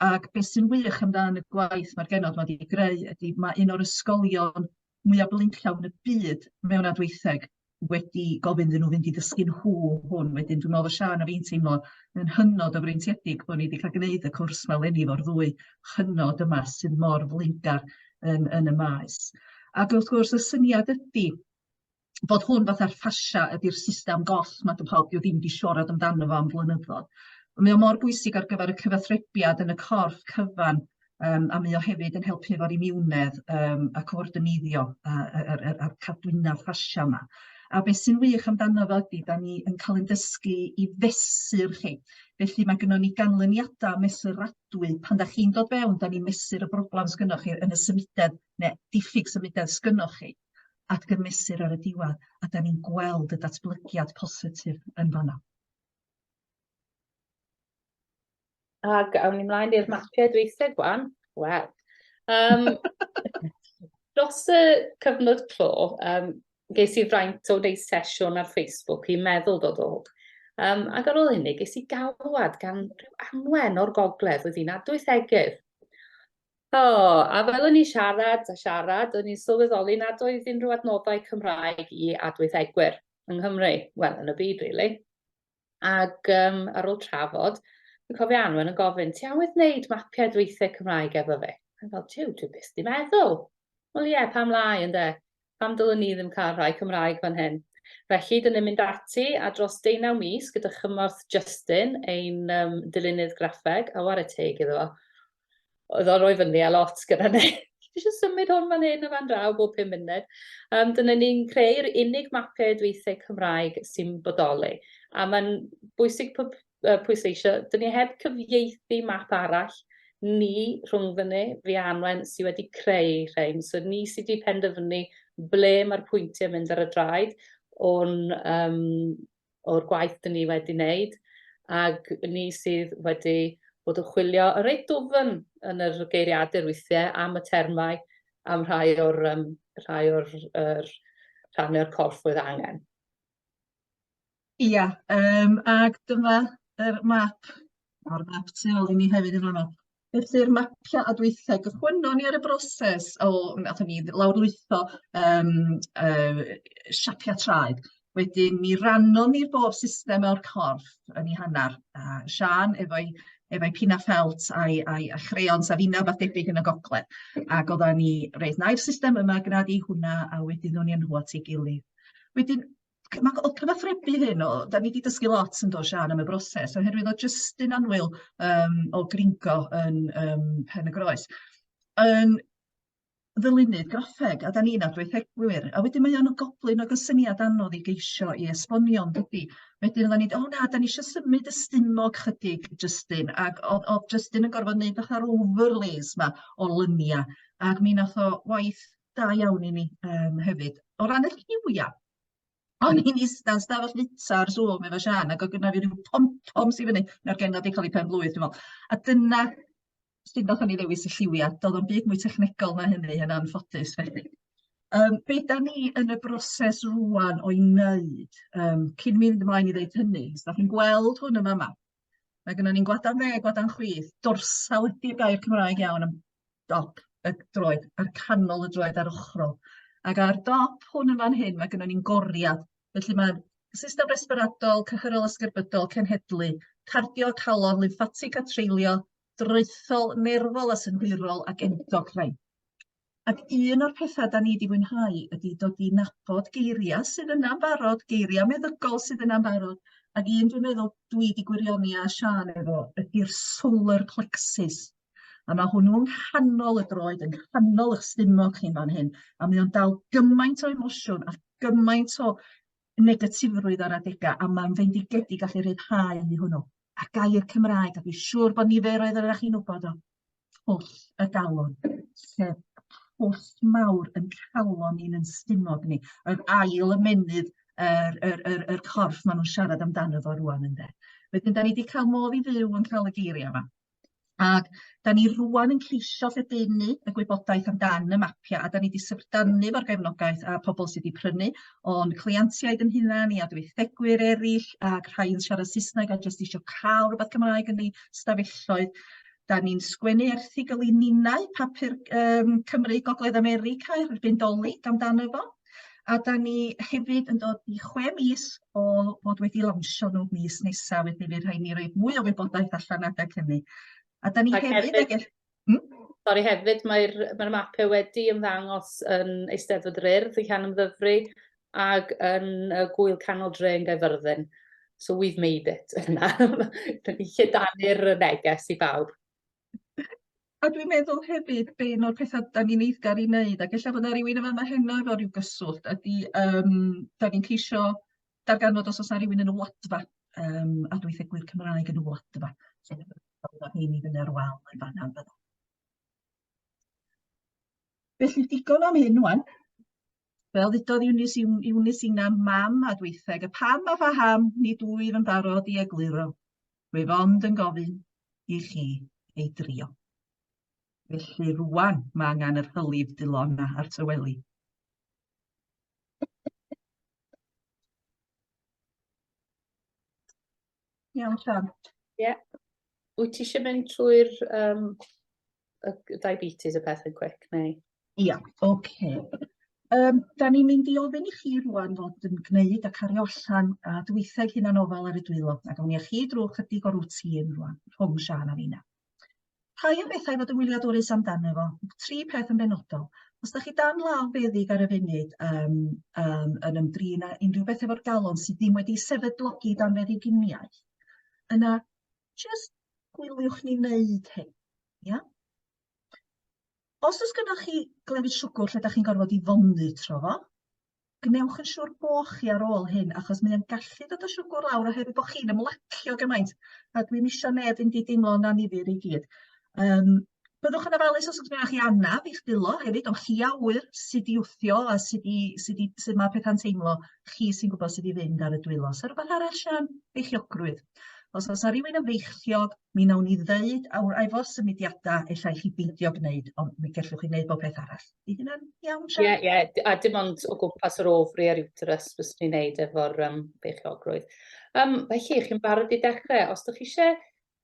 Ac beth sy'n wych amdan y gwaith mae'r genod 'ma 'di greu ydy ma' un o'r ysgolion mwya blaenllaw yn y byd mewn adweitheg wedi gofyn iddyn nhw fynd i ddysgu nhw hwn. Wedyn dwi'n meddwl fod Siân a fi'n teimlo yn hynod o freintiedig bod ni wedi cael gwneud y cwrs 'ma eleni efo'r ddwy hynod yma sydd mor flaengar yn yn y maes. Ac wrth gwrs y syniad ydy bod hwn fatha'r ffasia ydy'r system goll 'ma 'di pawb ddim 'di siarad amdano fo am flynyddoedd. Mae o mor bwysig ar gyfer y cyfathrebiad yn y corff cyfan a mae o hefyd yn helpu efo'r imiwnedd a coordineiddio yr yr yr cadwyna ffasia 'ma. A beth sy'n wych amdano fo ydy 'dan ni yn cael ein dysgu i fesur chi. Felly mae gynnon ni ganlyniadau mesuradwy. Pan dach chi'n dod fewn 'dan ni'n mesur y broblam sgynnoch chi yn y symudedd neu diffyg symudedd sgynnoch chi. At gymesur ar y diwedd, a 'dan ni'n gweld y datblygiad positif yn fan'na. Ac awn ni mlaen i'r mapiau dwytheg wan. Wel, dros y cyfnod clo, ges i fraint o wneud sesiwn ar Facebook i meddwl.org. Ac ar ôl hynny, ges i galwad gan rhyw Anwen o'r gogledd, oedd hi'n adweithegydd. O, a fel o'n i'n siarad a siarad, o'n i'n sylweddoli nad oedd unrhyw adnoddau Cymraeg i adweithegwyr yng Nghymru, wel, yn y byd, really. Ac ar ôl trafod, dwi'n cofio Anwen yn gofyn, ti awydd wneud mapiau adweithiau Cymraeg efo fi? A fel, jiw, dwi byth di meddwl. Wel ie, pam lai, ynde? Pam dylwn ni ddim cael rhai Cymraeg fan hyn? Felly, dyn ni'n mynd ati a dros deunaw mis gyda chymorth Justin, ein dylunydd graffeg, a ware teg iddo fo. Oedd o'n rhoi fyny a lot gyda ni. Ti eisiau symud hwn fan hyn a fan draw bob 5 munud. Dyna ni'n creu'r unig mapiau adweithiau Cymraeg sy'n bodoli. A mae'n bwysig pwysleisio, dyn ni heb cyfieithu map arall, ni rhwngddyn ni, fi a Anwen, sydd wedi creu rhain. So ni sydd wedi penderfynu ble mae'r pwyntiau mynd ar y draed o'r gwaith dyn ni wedi wneud, ac ni sydd wedi bod yn chwilio yn reit dwfn yn yr geiriadur weithiau am y termau, am rhai o'r, rhai o'r er, rhannau o'r corff oedd angen. Ia, ac dyma yr map, o'r map tu ôl i ni hefyd yn fanno. Felly'r mapia adweithiau, gychwynnon ni ar y broses o, nathon ni lawrlwytho yym siapia traed, wedyn mi rannon ni bob system o'r corff yn ei hannar, a Siân efo'i efo'i pinna ffelt a'i a'i a chreons a finna wbath debyg yn y gogledd, ac oeddan ni, reit, na'i'r system yma, gwna di hwnna, a wedyn ddown ni â nhw at ei gilydd. Wedyn ma' o'dd cyfathrebu hyn o, 'dan ni 'di dysgu lot yn do Siân am y broses oherwydd o'dd Justin annwyl yym o Gringo yn yym Pen y Groes yn ddylunydd graffeg a 'dan ni'n adweithegwyr a wedyn mae o'n goblyn ag yn syniad anodd i geisio i esbonio yndydi? Wedyn oddan ni'n o na 'dan ni isio symud y stumog chydig Justin ag o'dd o'dd Justin yn gorfod neud fatha'r overlays 'ma o lynia ag mi nath o waith da iawn i ni yym hefyd. O ran y lliwia, o'n i'n ista yn stafell fita ar Zoom efo Siân ac o'dd gynna fi ryw pom-poms i fyny, na'r genod 'di ca'l 'u pen-blwydd dwi me'wl, a dyna sut nathon ni ddewis y lliwia, do'dd o'm byd mwy technegol na hynny yn anffodus felly. Yym be' 'dan ni yn y broses rŵan o'i wneud, yym cyn mynd ymlaen i ddeud hynny, os dach chi'n gweld hwn yn fama, mae gynnon ni'n gwadan dde, gwadan chwith, dorsal ydi'r gair Cymraeg iawn am dop y droed, ar canol y droed a'r ochrol. Ac ar dop hwn yn fan hyn, mae gynnon ni'n goriad. Felly mae system resbiradol, cyhyrol ysgerbydol, cenhedlu, cardio, calon, lymffatig a treulio, draethol, nerfol a synhwyrol ac endocrine. Ac un o'r pethau da ni wedi mwynhau ydy dod i nabod geiriau sydd yna'n barod, geiriau meddygol sydd yna'n barod, ac un dwi'n meddwl dwi wedi gwirioni â Siân efo ydy'r solar plexus. A ma' hwnnw yng nghanol y droed, yng nghanol 'ych stumog chi'n fan hyn, a mae o'n dal gymaint o emosiwn a gymaint o negatifrwydd ar adega, a ma'n fendigedig gallu rhyddhau hwnnw. A gair Cymraeg, a dwi'n siŵr bod niferoedd ohonoch chi'n wbod o, pwll y galon, sef pwll mawr yn calon ni'n 'yn stumog ni, yr ail ymennydd yr yr yr yr corff ma' nw'n siarad amdano fo rŵan ynde. Wedyn 'dan ni 'di ca'l modd i fyw yn ca'l y geiria' 'ma. Ac 'dan ni rŵan yn ceisio lledaenu y gwybodaeth amdan y mapia' a 'dan ni 'di syfrdanu efo'r gefnogaeth a pobl sy 'di prynu o'n cleientiaid 'yn hunan i adweithegwyr eryll ac rhai yn siarad Saesneg a jyst isio ca'l rwbath Cymraeg yn eu stafelloedd. 'Dan ni'n sgwennu erthygl i ninnau, papur yym Cymru Gogledd America erbyn 'Dolig amdano fo. A 'dan ni hefyd yn dod i chwe mis o fod wedi lawnsio nhw mis nesa, wedyn fydd rhaid ni roid mwy o wybodaeth allan adeg hynny. A 'dan ni Ac hefyd hefyd, ag hmm? Sori hefyd, mae'r mae'r mapau wedi ymddangos yn Eisteddfod yr Urdd yn Llanymddyfri ac yn y Gŵyl Canol Dre yn Gaerfyrddin. So we've made it yna. Dyn ni lledanu'r neges i bawb. A dwi'n meddwl hefyd be' un o'r petha 'dan ni'n eiddgar i wneud, ac ella bod 'na rywun yn fama heno efo ryw gyswllt, ydy yym 'dan ni'n ceisio darganfod os o's 'na rywun yn y Wladfa, yym adweithegwyr Cymraeg yn y Wladfa. So rheini fyny ar wal yn fan'na yn fana. Felly digon am hyn ŵan. Fel ddudodd Eunice Eunice Ina, mam adweitheg, y pam a phaham nid wyf yn barod i egluro. Rwyf ond yn gofyn i chi ei drio. Felly rwan mae angen yr hylif dulon 'na a'r tyweli. Iawn, Sian. Ie. Yeah. Wyt ti eisiau mynd trwy'r um, y diabetes y peth yn quick, neu? Ia, oce. Okay. Um, da ni'n mynd i ofyn i chi rwan fod yn gwneud a cario allan a dwytheg hunanofal ar y dwylo, a gawn ni â chi drwy chydig o rwtîn rwan, rhwng Siân a finna. Rhai o bethau i fod yn wyliadwrus amdano fo, tri peth yn benodol. Os da chi dan law feddyg ar y funud um, um, yn ymdrin â unrhyw beth efo'r galon sydd ddim wedi sefydlogi dan feddyginiaeth, yna jyst gwyliwch ni wneud hyn. Ia? Os oes gynnwch chi glefyd siwgr lle da chi'n gorfod i fonitro fo, gwnewch yn siŵr bo' chi ar ôl hyn, achos mae o'n gallu dod â siwgr lawr oherwydd bo' chi'n ymlacio gymaint, a dwi'm isio neb fynd i deimlo'n annifyr i gyd. Yym, byddwch yn ofalus os oes gennych chi anaf i'ch dwylo hefyd, ond chi a ŵyr sut i wthio a sut i sut i sut ma' petha'n teimlo, chi sy'n gwybod sut i fynd ar y dwylo. Sa rwbath arall Siân? Beichiogrwydd. Os oes 'na rywun yn feichiog, mi wnawn ni ddeud awr efo symudiadau ella i chi beidio gwneud, ond mi gellwch chi wneud bob peth arall. Ydy hynna'n iawn, Siân? Ie, ie, a dim ond o gwmpas yr ofri a'r uterus fyswn i'n neud efo'r um, beichiogrwydd. Um, felly, chi'n barod i dechrau. Os ydych chi eisiau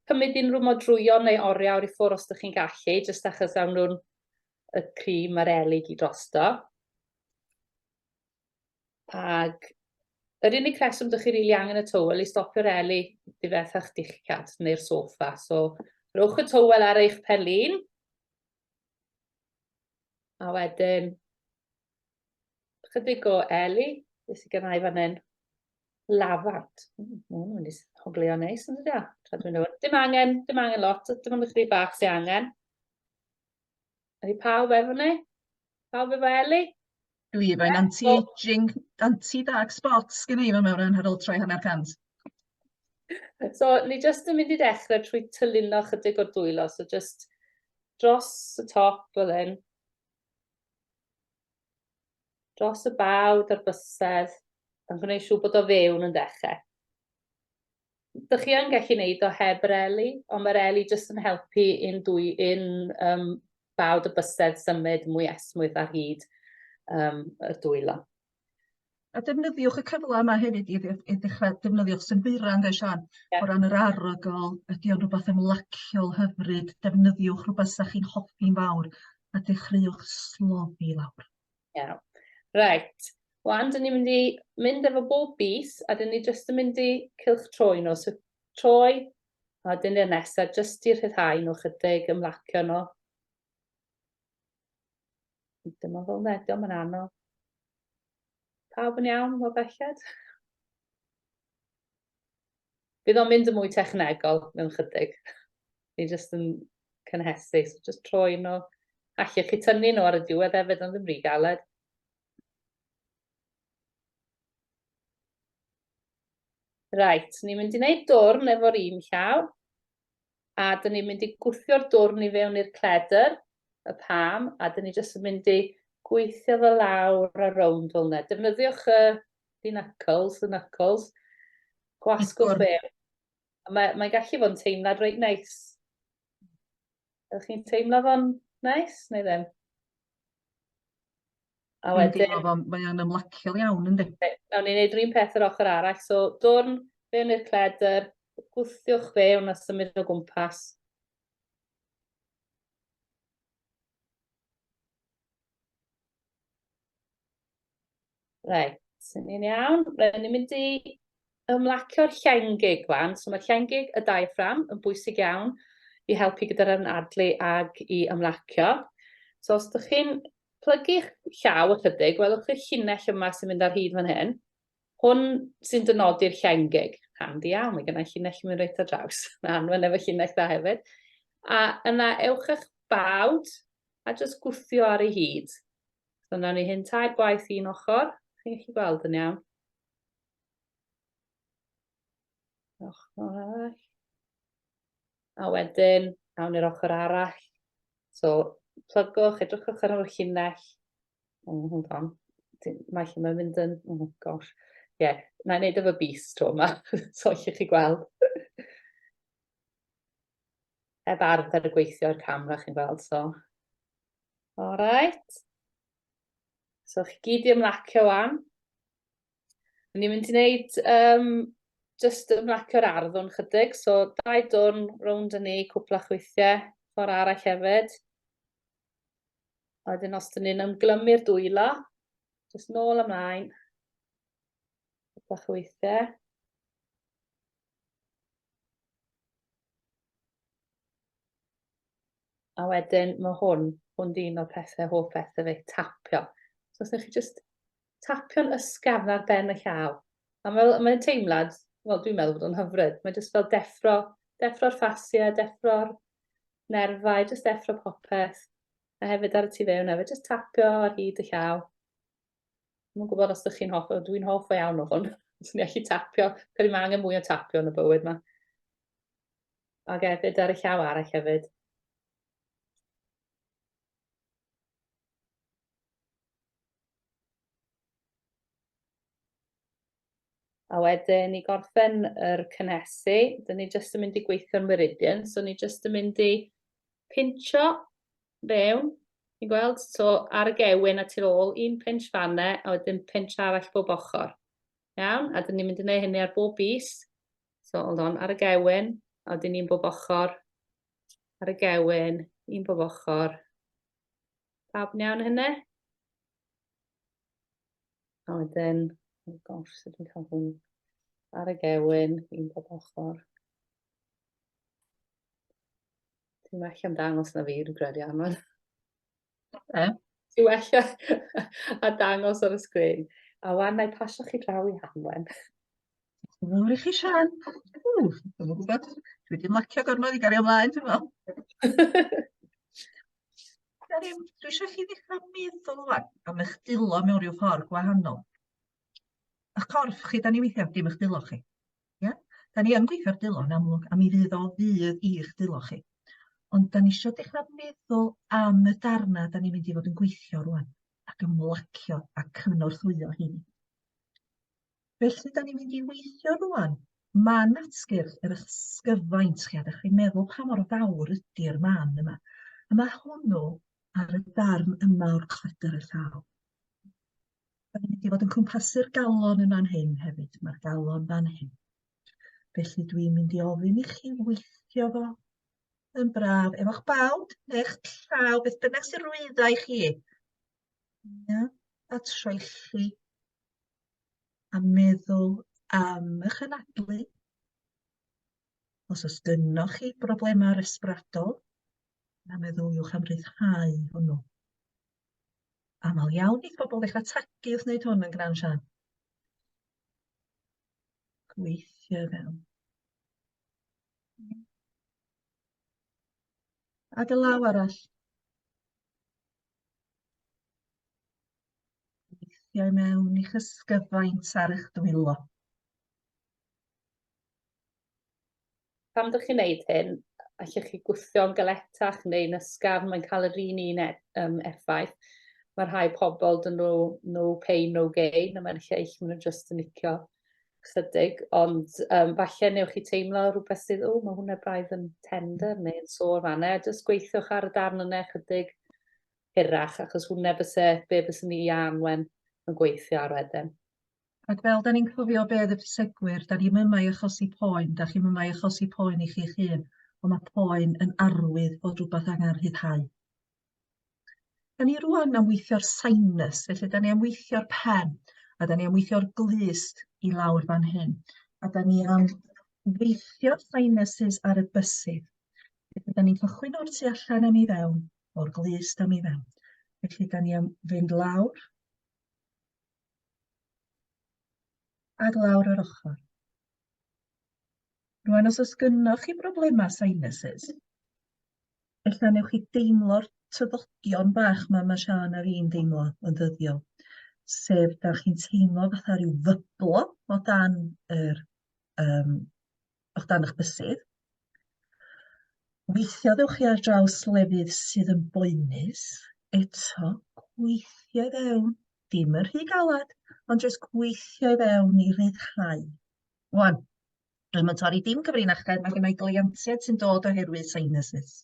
Cymryd unrhyw modrwyon neu oriawr i ffwrdd os ydych chi'n gallu, jyst achos awn nhw'n y cream a'r eli gyd drosto. Ag yr unig rheswm dych chi rili angen y tywel i stopio'r eli difetha'ch dillad neu'r soffa. So, rhowch y tywel ar eich pelin. A wedyn, chydig o eli, beth sydd gennau fan hyn? Lafant. Mae hwn yn mynd i hoglio neis, yn dydi? Tra dwi'n dweud. Dim angen, dim angen lot, dim ond ychydig bach sy'n angen. Ydy pawb efo ni? Pawb efo eli? Dwi efo'n anti-aging, anti-dark spots gen i mewn ar ôl troi hanner cant. So, ni jyst yn mynd i dechrau trwy tylino chydig o'r dwylo. So, just dros y top fel hyn. Dros y bawd a'r bysedd, yn gwneud siŵr bod o fewn yn dechrau. Dych chi yn gallu gwneud o heb yr eli, ond mae'r eli jyst yn helpu un, dwy, un um, bawd y bysedd symud mwy esmwyth ar hyd um, y dwylo. A defnyddiwch y cyfle yma hefyd i i ddechrau defnyddio'ch synhwyrau ynde Siân? Yeah. O ran yr arogl, ydy o'n rhywbeth ymlaciol hyfryd, defnyddiwch rhywbeth sa chi'n hoffi'n fawr a dechreuwch slofi lawr. Iawn. Reit. Wan, dyn ni'n mynd i mynd efo bob bys a dyn ni jyst yn mynd i cylch troi nhw. So troi, a dyn ni'r nesaf, jyst i rhyddhau nhw chydig, ymlacio nhw. Dyma fel nedio, mae'n anodd. Pawb yn iawn mor belled? Bydd o'n mynd yn mwy technegol mewn chydig. Ni jyst yn cynhesu, so jyst troi nhw. Allech chi tynnu nhw ar y diwedd hefyd, ond ddim rhy galed. Reit, ni'n mynd i wneud dwrn efo'r un llaw. A dyn ni'n mynd i gwthio'r dwrn i fewn i'r cledr, y palm, a dyn ni jyst yn mynd i gweithio fe lawr a rownd fel yna. Defnyddiwch y the knuckles, the knuckles. Gwasgwch fewn. Mae'n mae gallu fod yn teimlad reit neis. Ydych chi'n teimlo fo'n neis neu ddim? A wedyn... Dwi'n teimlo mae o'n ymlaciol iawn, yndi? Nawn ni wneud yr un peth yr ochr arall. So, dwrn, fewn i'r cledr, gwthiwch fewn a symud o gwmpas. Reit, ni'n iawn. Rydyn ni'n mynd i ymlacio'r llengig wan. So mae llengig y diaphragm yn bwysig iawn i helpu gyda'r anadlu ag i ymlacio. So os ydych chi'n plygu'ch llaw ychydig, welwch chi'r llinell yma sy'n mynd ar hyd fan hyn. Hwn sy'n dynodi'r llengig. Handi iawn, mae gennau llinell yn mynd reit ar draws. Mae Anwen efo llinell dda hefyd. A yna ewch eich bawd a jyst gwthio ar ei hyd. So nawn ni hyn tair gwaith un ochr. Chi'n gallu gweld yn iawn. Ochr arall. A wedyn, awn i'r ochr arall. So, plygwch, edrychwch ar y llinell. Oh, hold on. Mae lle mae'n mynd yn... Oh, gosh. Ie, yeah, na i wneud efo bys tro yma, so allwch chi gweld. Heb arfer y gweithio i'r camera, chi'n gweld, so... All right. So chi gyd i ymlacio wan. Ni'n mynd i wneud um, just ymlacio'r arddwn chydig. So dau dwrn rownd yn ni, cwpl o chweithiau, ffordd arall hefyd. A wedyn os dyn ni'n ymglymu'r dwylo, just nôl ymlaen, cwpl o chweithiau. A wedyn mae hwn, hwn di un o'r pethau, hoff pethau fi, tapio. So os ydych chi jyst tapio'n ysgafn ar ben y llaw, a mae'n mae teimlad, wel dwi'n meddwl bod o'n hyfryd, mae jyst fel deffro, deffro'r ffasia, deffro'r nerfau, jyst deffro popeth. A hefyd ar y tu fewn hefyd, jyst tapio ar hyd y llaw. Dwi'n gwybod os ydych chi'n hoff, dwi'n hoff o iawn o hwn. Os ni'n gallu tapio, credu mae angen mwy o tapio yn y bywyd yma. Ac hefyd ar y llaw arall hefyd. A wedyn i gorffen yr cynhesu, dyn ni jyst yn mynd i gweithio'r meridian, so ni jyst yn mynd i pincho fewn, ni'n gweld, so ar y gewyn a tu ôl, un pinch fanne, a wedyn pinch arall bob ochr. Iawn, a dyn ni'n mynd i wneud hynny ar bob bys. So, hold on, ar y gewyn, A wedyn un bob ochr ar y gewyn, un bob ochr. Pawb yn iawn hynny? A wedyn, oh gosh, sut dwi'n cael hwn ar y gewyn, un bob ochr. Ti'n well am dangos na fi, dwi'n credu, Anwen. E? Ti'n well a dangos ar y sgrin. A wan, na i pasio chi draw i Anwen. Fawr i chi, Sian. Ww, dwi'm yn gwybod. Dwi wedi ymlacio gormod i gario ymlaen, dwi'n meddwl. Dwi eisiau chi ddechrau meddwl wan am eich dwylo mewn rhyw ffordd gwahanol. Ych corff chi, da ni weithiau, dim eich dwylo chi. Ia? Da ni yn gweithio ar dwylo yn amlwg, a mi fydd o fudd i'ch dwylo chi. Ond da ni isio dechrau meddwl am y darnau da ni'n mynd i fod yn gweithio rwan, ac ymlacio a cynorthwyo hyn. Felly, da ni'n mynd i weithio rwan man atgyrch yr ysgyfaint chi, a da chi'n meddwl pa mor fawr ydy'r man yma. A mae hwnnw ar y darn yma o'r cledr y llaw. Da ni'n mynd i fod yn cwmpasu'r galon yn fan hyn hefyd. Mae'r galon fan hyn. Felly dwi'n mynd i ofyn i chi weithio fo yn braf efo'ch bawd neu'ch llaw, beth bynnag sy'n rwydda i chi. Ia, a troelli a meddwl am eich anadlu. Os oes gynnoch chi broblemau resbradol, na meddyliwch am ryddhau hwnnw. Amal iawn neith bobl ddechrau tagu wrth wneud hwn yn Gran Sian. Gweithio fewn. Ac y law arall. Gweithio i mewn i'ch ysgyfaint ar eich dwylo. Pan ydych chi'n neud hyn, allwch chi gwthio'n galetach neu'n ysgafn, mae'n cael yr un un e um, effaith. Mae rhai pobl, dyn nhw no pain, no gain, a mae'r lleill, maen nhw jyst yn licio chydig, ond um, falle newch chi teimlo rhywbeth sydd, o, mae hwnna braidd yn tender neu'n sôr fanna, jyst gweithiwch ar y darn yna chydig hirach, achos hwnna byse, be byse ni a Anwen yn gweithio ar wedyn. Ac fel da ni'n cofio be oedd y ffisegwyr, da ni'm yma i achosi poen, da chi'm yma i achosi poen i chi'ch hun, ond mae poen yn arwydd bod rhywbeth angen rhyddhau. Da ni rwan am weithio'r sinus, felly da ni am weithio'r pen, a da ni am weithio'r glust i lawr fan hyn. A da ni am weithio'r sinuses ar y bysedd. Felly da ni'n cychwyn o'r tu allan am i fewn, o'r glust am i fewn. Felly da ni am fynd lawr Ag lawr yr ochr. Rwan, os oes gynnoch chi broblemau sinuses, ella newch chi deimlo'r tyddodion bach ma' ma' Siân a fi'n deimlo yn ddyddiol, sef da chi'n teimlo fatha rhyw fyblo o dan yr um, o dan eich bysedd. Weithiau ddewch chi ar draws lefydd sydd yn boenus, eto gweithio i fewn, dim yn rhy galad, ond jyst gweithio i fewn i ryddhau. Wan, dwi'm yn torri dim cyfrinachedd, mae gen i gleientiaid sy'n dod oherwydd sinuses.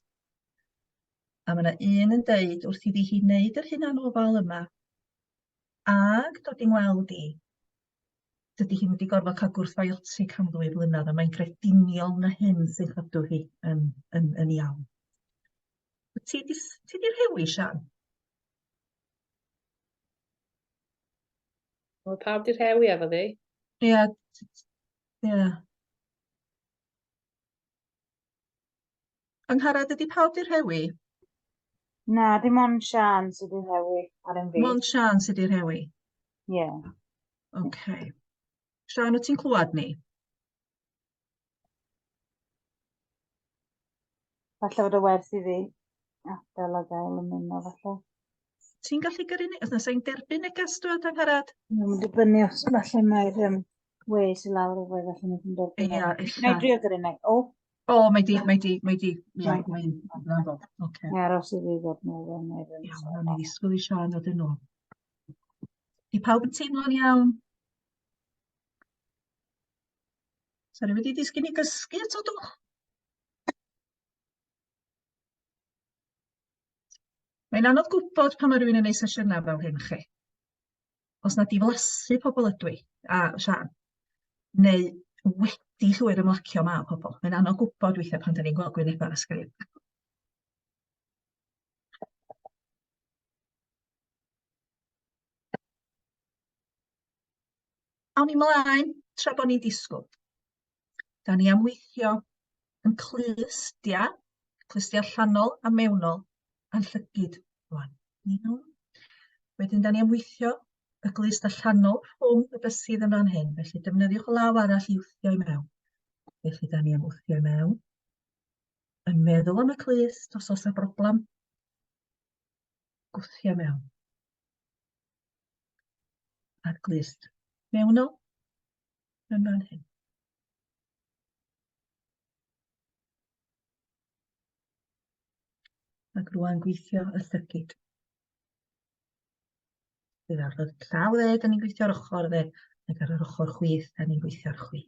A mae yna un yn deud wrth iddi hi wneud yr hunanofal yma, ag dod i'n weld i, dydy hi'm wedi gorfod cael gwrthfiotig am ddwy flynedd, a mae'n grediniol na hyn sy'n chadw hi yn, yn, yn iawn. Wyt ti 'di ti 'di rhewi, Sian? Wel, pawb 'di rhewi efo fi. Ie, ie. Angharad, ydy pawb 'di rhewi? Na, dim ond Siân sydd 'di rhewi ar un fi. Mond Siân sydd 'di rhewi? Ie. Yeah. Oce. Siân, wyt ti'n clywed ni? Falle fod o werth i fi adael a gael ymuno falle. Ti'n gallu gyrru neges? Na, sa'n derbyn neges dwi Angharad? Mae'n dibynnu os falle mae'r um, we sy'n lawr efo felly ni ddim derbyn. Ia, ella. ella. Na i drio gyrru neg. O! O, mae di, mae di, mae di, ia, mae'n, na fo, oce. Neu aros i fi ddod nôl fe, neu fynd. Iawn, nawn ni ddisgwyl i Siân ddod yn ôl. Di pawb yn teimlo'n iawn? Sori, wedi disgyn i gysgu eto, do? Mae'n anodd gwybod pan mae rhywun yn ei sesiynau fel hyn, chi. Os na diflasu pobl ydw i, a Siân, neu Wedi llwyr ymlacio ma' pobl. Mae'n anodd gwybod weithiau pan 'dan ni'n gweld gwynebau ar y sgrin. Awn ni mlaen tra bod ni'n disgwyl. Da ni am weithio yn clustia, clustia allanol a mewnol, a'n llygid rwan. Iawn. Wedyn da ni am weithio y glust allanol rhwng y bysedd yn fan hyn, felly defnyddiwch y law arall i wthio i mewn. Felly da ni am wthio i mewn. Yn meddwl am y clust, os oes yna broblem, gwthio mewn. A'r glust mewnol yn fan hyn. Ac rwan gweithio y llygid. Bydd ar y llaw dde, da ni'n gweithio ar ochr dde, ac ar yr ochr chwith, da ni'n gweithio ar chwith.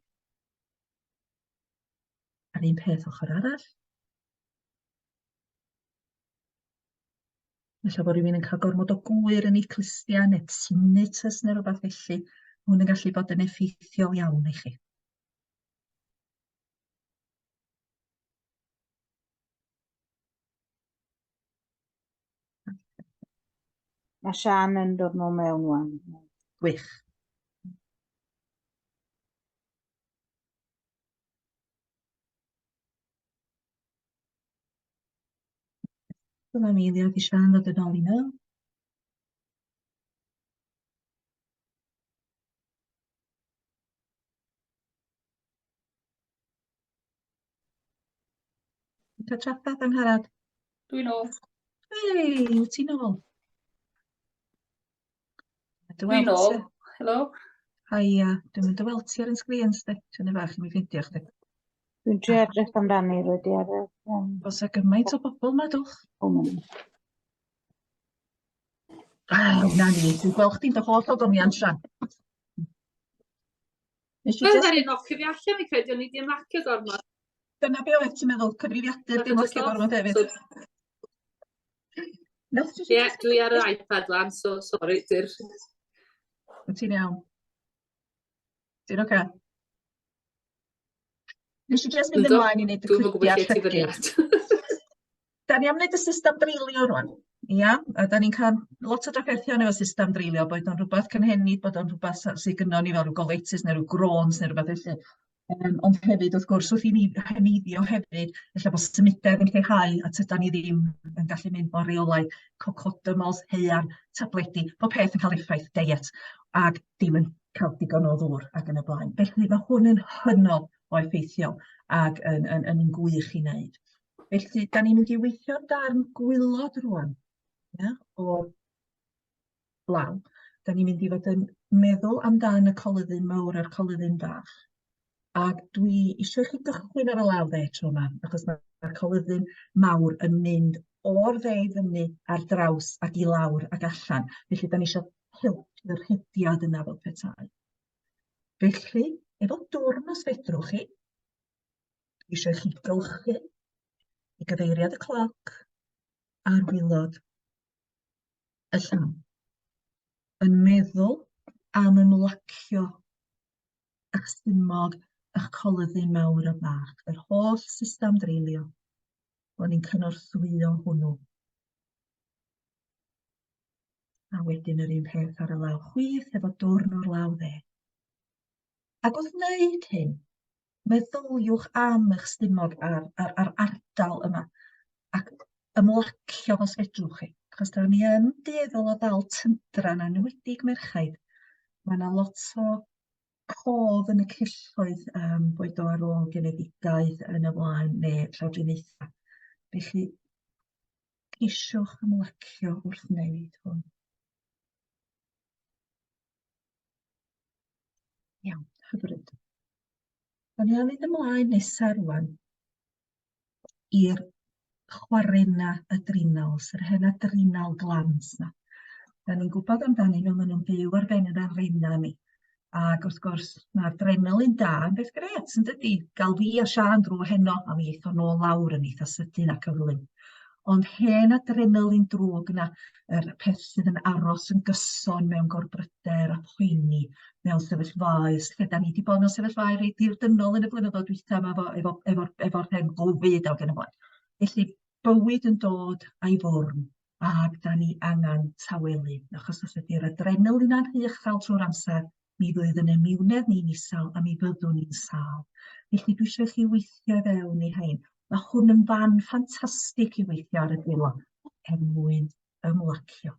A'r un peth ochr arall. Ella bod rhywun yn cael gormod o gwyr yn eu clustiau neu tinnitus neu rhywbeth felly. Mae hwn yn gallu bod yn effeithiol iawn i chi. Mae Sian yn dod nôl mewn wan. Gwych. Dyma mi eiliad i Sian ddod yn ôl i mewn. Cael trafferth Angharad? Dwi'n ôl. Hei, wyt ti'n ôl? Dwi'n ôl. Helo. Haia, dwi'n mynd dy weld ti ar yn sgrin, sti. Ti'n fach i mi ffeindio chdi. Dwi'n trio edrych amdani wedi ar y... Oes 'na gymaint o bobl 'ma dwch? O, ma' Waw, na ni, dwi'n gweld chdi'n dy holl ogoniant, Sian. Nes i Wel, jyst... ddaru nocio fi allan fi'n credu, o'n i 'di ymlacio gormod. Dyna be oedd ti'n meddwl, cyfrifiadur 'di ymlacio gormod hefyd. Ie, dwi ar yr iPad wan, so sori, di'r... Wyt ti'n iawn? Ti'n oce? Nes i jyst mynd ymlaen i wneud y cliciau llygid. Da ni am wneud y system dreulio rwan. Ia, a da ni'n cael lot o drafferthion efo system dreulio, boed o'n rhywbeth cynhenid, bod o'n rhywbeth sydd gynnon ni fel rhyw golitis neu rhyw Crohn's neu rhywbeth felly. Ond hefyd, wrth gwrs, wrth i ni heneiddio hefyd, ella bod symudedd yn lleihau a tydan ni ddim yn gallu mynd mor reolaidd, cocodymols, haearn, tabledi, pob peth yn cael effaith diet ac dim yn cael digon o ddŵr ac yn y blaen. Felly mae hwn yn hynod o effeithiol ac yn, yn, yn un gwych i wneud. Felly, da ni'n mynd i weithio'r darn gwylod rwan, ia, o'r law. Da ni'n mynd i fod yn meddwl amdan y coluddyn mawr a'r coluddyn bach. Ac dwi eisiau chi gychwyn ar y law dde tro yma, achos mae'r coluddyn mawr yn mynd o'r dde i fyny ar draws ac i lawr ac allan. Felly, da ni eisiau helpu'r rhediad yna fel petai. Felly, efo dwrn os fedrwch chi, dwi eisiau chi gylchu i gyfeiriad y cloc a'r wylod y llaw. Yn meddwl am ymlacio eich stumog, eich coluddyn mawr a bach, yr holl system dreulio, bod ni'n cynorthwyo hwnnw. A wedyn yr un peth ar y law chwith efo dwrn o'r law dde. Ac wrth wneud hyn, meddyliwch am eich stumog a'r, ar, ar ardal yma ac ymlacio os fedrwch chi. Achos da ni yn dueddol o ddal tyndra yn enwedig merchaid. Mae yna lot o cof yn y celloedd, boed o ar ôl genedigaeth yn y blaen neu llawdriniaethau. Felly, ceisiwch ymlacio wrth wneud hwn. Iawn, hyfryd. Da ni am fynd ymlaen nesaf rwan i'r chwarena adrenals, yr hen adrenal glands 'na. Da ni'n gwybod amdanyn nhw, maen nhw'n byw ar ben yr arena ni. Ac wrth gwrs, mae'r adrenalin da yn beth grêt, yn dydi? Gael fi a Siân drwy heno, a mi eith o nôl lawr yn eitha sydyn ac gyflym. Ond hen adrenalin drwg yna, yr peth sydd yn aros yn gyson mewn gorbryder a poeni mewn sefyllfaoedd lle da ni wedi bod mewn sefyllfaoedd reit ddirdynnol yn y blynyddoedd dwytha yma efo efo efo'r efo'r hen Covid ac yn y blaen. Felly bywyd yn dod a'i fwrn ac da ni angen tawelu, achos os ydy'r adrenalin yna'n rhy uchel trwy'r amser, mi fydd yn imiwnedd ni'n isel a mi fyddwn ni'n sâl. Felly dwi eisiau chi weithio i fewn i rhain. Mae hwn yn fan ffantastig i weithio ar y dwylo er mwyn ymlacio.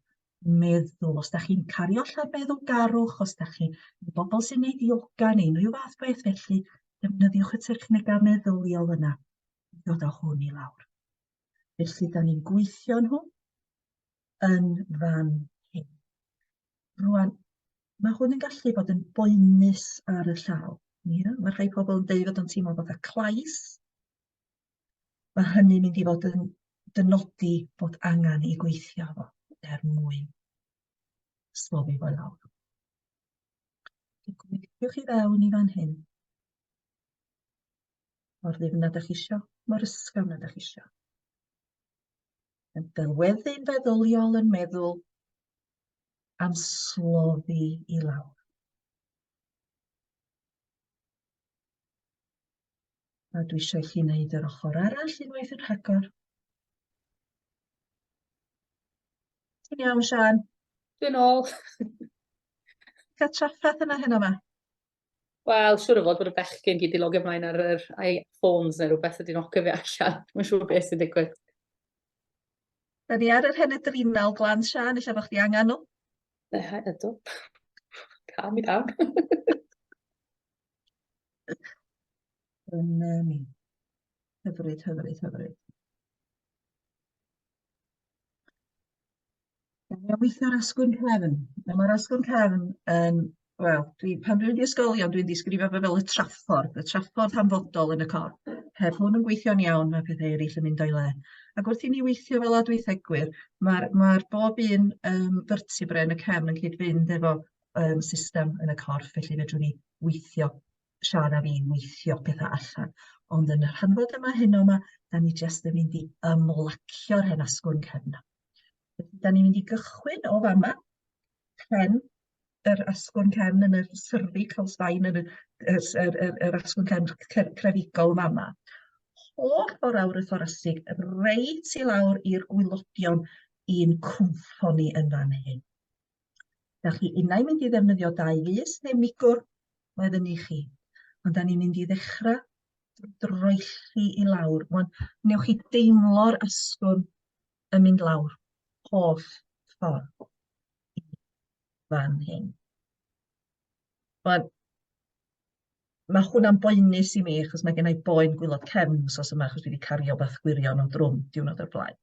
Meddwl, os da chi'n cario allan meddwl garwch, os da chi bobl sy'n neud yoga neu unrhyw fath beth felly, defnyddiwch y technegau meddyliol yna i ddod â hwn i lawr. Felly, da ni'n gweithio nhw yn fan hyn. Rwan, mae hwn yn gallu bod yn boenus ar y llaw. Ia? Mae rhai pobl yn deud fod o'n teimlo fatha clais. Mae hynny'n mynd i fod yn dynodi bod angen i gweithio fo er mwyn slofi fo lawr. Gweithiwch i fewn i fan hyn. Mor ddyfn na dach chi isio, mor ysgafn na dach chi isio. Yn delweddu'n feddyliol yn meddwl am slofi i lawr. A dwi eisiau i chi wneud yr ochr arall unwaith yn rhagor. Ti'n iawn, Sian? Dwi'n ôl. Cael trafferth yna heno 'ma? Wel, siŵr o fod bod y bechgyn gyd 'di logio ymlaen ar yr iPhones neu rhywbeth a 'di nocio fi allan. Dwi'm yn siŵr beth sy'n digwydd. Da ni ar yr hen adrenal gland, Sian, ella bod chdi angen nhw. Ydw. Calm me down. Dyna ni. Hyfryd, hyfryd, hyfryd. Gawn ni weithio ar asgwrn cefn. A ma'r asgwrn cefn yn, wel, dwi, pan dwi'n mynd i ysgolion, dwi'n disgrifio fo fel y traffordd, y traffordd hanfodol yn y corff. Heb hwn yn gweithio'n iawn, mae pethau eraill yn mynd o'i le. Ac wrth i ni weithio fel adweithegwyr, mae'r ma bob un vertebrae yn y cefn yn cyd-fynd efo system yn y corff, felly fedrwn ni weithio, Siân a fi, weithio pethau allan. Ond yn yr hanfod yma heno yma, da ni jyst yn mynd i ymlacio'r hen asgwrn cefn 'na. Felly, da ni'n mynd i gychwyn o fama, pen yr asgwrn cefn yn y cervical spine, yn y, yr, yr, yr, yr asgwrn cefn crefigol fama. Holl ffordd awr y thorasig, reit i lawr i'r gwylodion i'n cwmpo ni yn fan hyn. Da chi unai mynd i ddefnyddio dau fys neu migwr, mae fyny i chi. Ond da ni'n mynd i ddechrau droelli i lawr. Wan, newch chi deimlo'r asgwrn yn mynd lawr holl ffordd i fan hyn. Wan, mae hwnna'n boenus i mi achos mae gen i boen gwylod cefn wsos yma achos dwi wedi cario bath gwirion o drwm diwrnod o'r blaen.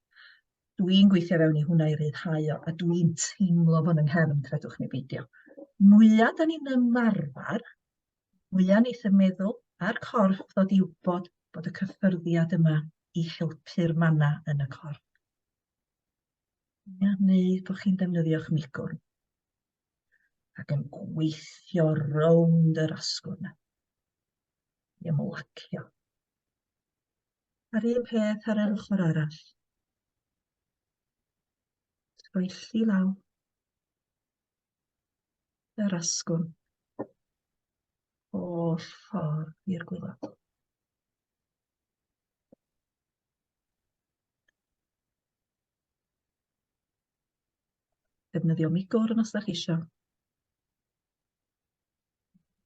Dwi'n gweithio fewn i hwnna i ryddhau o a dwi'n teimlo fo'n yng nghefn, credwch neu beidio. Mwya da ni'n ymarfer, mwya neith y meddwl a'r corff ddod i wybod bod y cyffyrddiad yma i helpu'r manna yn y corff. Ia, neu bod chi'n defnyddio'ch migwrn ac yn gweithio rownd yr asgwrn yna i ymlacio. A'r un peth ar yr ochr arall. Troelli lawr yr asgwrn holl ffordd i'r gwylod. Defnyddio migwrn os da chi isio.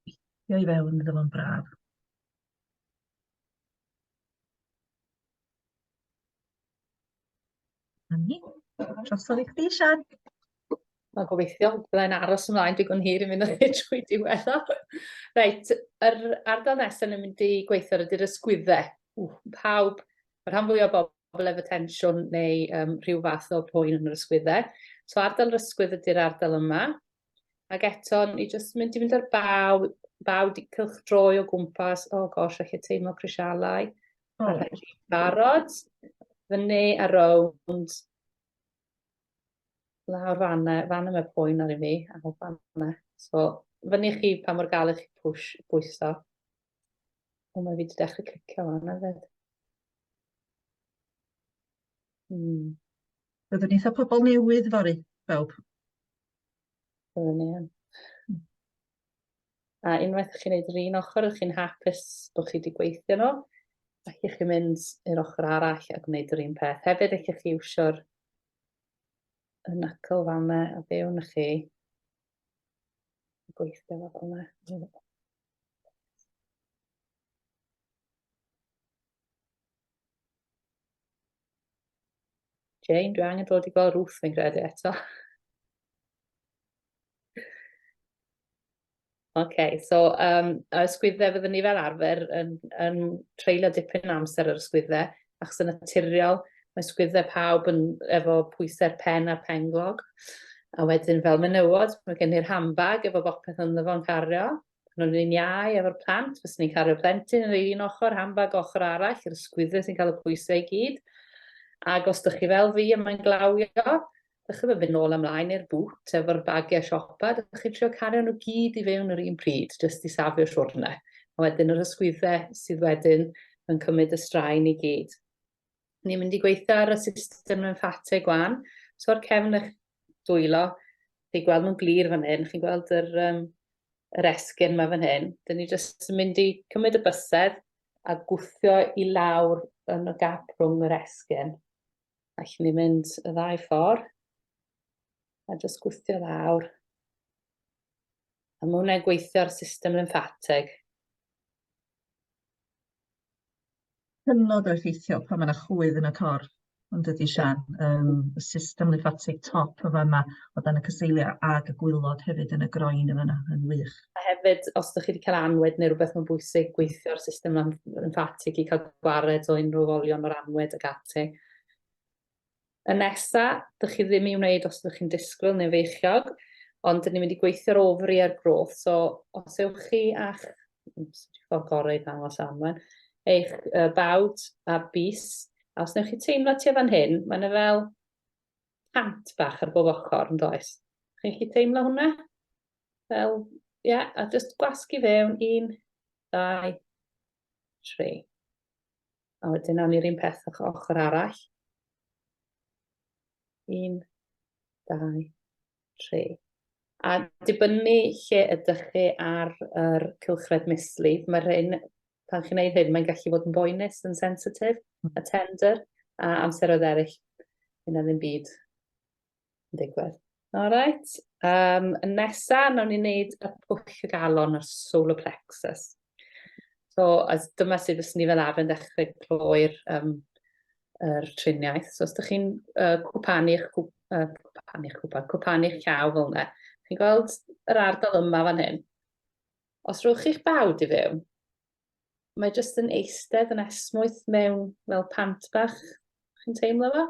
Weithio i fewn iddo fo'n braf. Na ni. Drosodd i chdi, Sian. Wel, gobeithio, byddai'n aros ymlaen digon hir i fynd â chi trwy diwedd o. Reit, yr ardal nesaf ni'n mynd i gweithio ar ydy'r ysgwyddau. Ww, pawb, mae rhan fwyaf o bobl efo tensiwn neu rhyw fath o poen yn yr ysgwyddau. So ardal yr ysgwydd ydy'r ardal yma. Ac eto, ni jyst mynd i fynd ar baw, baw di cylchdroi o gwmpas. Oh gosh, allai teimlo crisialau. Oh. Barod, fyny a rownd. Lawr fanna, fanna mae poen ar i fi, a hoff fanna. So, fyny chi pa mor galed chi push, pwyso. O, mae fi wedi dechrau clicio fanna hefyd. Byddwn ni eitha pobl newydd fory, bawb. Byddwn ni yn. A unwaith chi'n gwneud yr un ochr, ydych chi'n hapus bod chi wedi gweithio nhw, allwch chi mynd i'r ochr arall a gwneud yr un peth. Hefyd, allwch chi iwsio'r y knuckle fan yna a fewn chi gweithio fo fel yna. Jane, dwi angen dod i gweld Ruth fi'n credu eto. Oce, so yym y ysgwyddau fyddwn ni fel arfer yn yn treulio dipyn o amser ar ysgwyddau, achos yn naturiol mae ysgwyddau pawb yn efo pwysau'r pen a'r penglog. A wedyn fel menywod, mae gen i'r handbag efo bopeth ynddo fo'n cario. Pan o'n i'n iau efo'r plant, fyswn i'n cario plentyn yn yr un ochr, handbag ochr arall, yr ysgwyddau sy'n cael y pwysau i gyd. Ac os dych chi fel fi a mae'n glawio, Dych chi'm yn mynd nôl a mlaen i'r bŵt efo'r bagiau siopa, dych chi'n trio cario nhw gyd i fewn yr un pryd, jyst i safio siwrne. A wedyn yr ysgwyddau sydd wedyn yn cymryd y straen i gyd. Ni'n mynd i gweithio ar y system lymphatig gwan. So ar cefn eich dwylo, chi'n gweld nhw'n glir fan hyn, chi'n gweld yr, um, yr esgyrn yma fan hyn. Dyn ni jyst yn mynd i cymryd y bysedd a gwthio i lawr yn y gap rhwng yr esgyrn. Allwn ni mynd y ddau ffordd. A jyst gwthio lawr. A mae hwnna'n gweithio ar system lymffateg. Hynod o effeithiol pan mae yna chwydd yn y corff, yn dydi Sian? Y system lymffatig top yn fan'na o dan y cyseiliau ag y gwylod hefyd yn y groen yn fan'na, yn wych. A hefyd, os ydych chi wedi cael anwyd neu rhywbeth, mae'n bwysig gweithio ar system lymffatig i cael gwared o unrhyw olion o'r anwyd ac ati. Y nesa, dych chi ddim i wneud os ydych chi'n disgwyl neu'n feichiog, ond dyn ni'n mynd i gweithio'r ovary a'r growth, so os ewch chi a'ch, ffordd gorau i ddangos Anwen, eich bawd a bys, a os wnewch chi teimlo tua fan hyn, mae yna fel pant bach ar bob ochr, yn does? Chi'n gallu teimlo hwnna? Fel, ie, yeah, a just gwasgu fewn, 1, 2, 3. A wedyn awn ni'r un peth ochr arall. 1, 2, 3. A dibynnu lle ydych chi ar yr cylchred mislif, mae'r hyn, pan chi'n gwneud hyn, mae'n gallu fod yn boenus, yn sensitif, a tender, a amseroedd eraill, hynna ddim byd yn digwydd. All right. Y nesa, nawn ni wneud y pwll y galon a'r solar plexus. So, as dyma sut fyswn ni fel arfer yn dechrau cloi'r yr triniaeth. So, os ydych chi'n cwpanu eich cwpanu eich cwpan, cwpanu eich llaw fel yna, chi'n gweld yr ardal yma fan hyn. Os rhowch chi'ch bawd i fewn, mae jyst yn eistedd yn esmwyth mewn fel pant bach. Chi'n teimlo fo?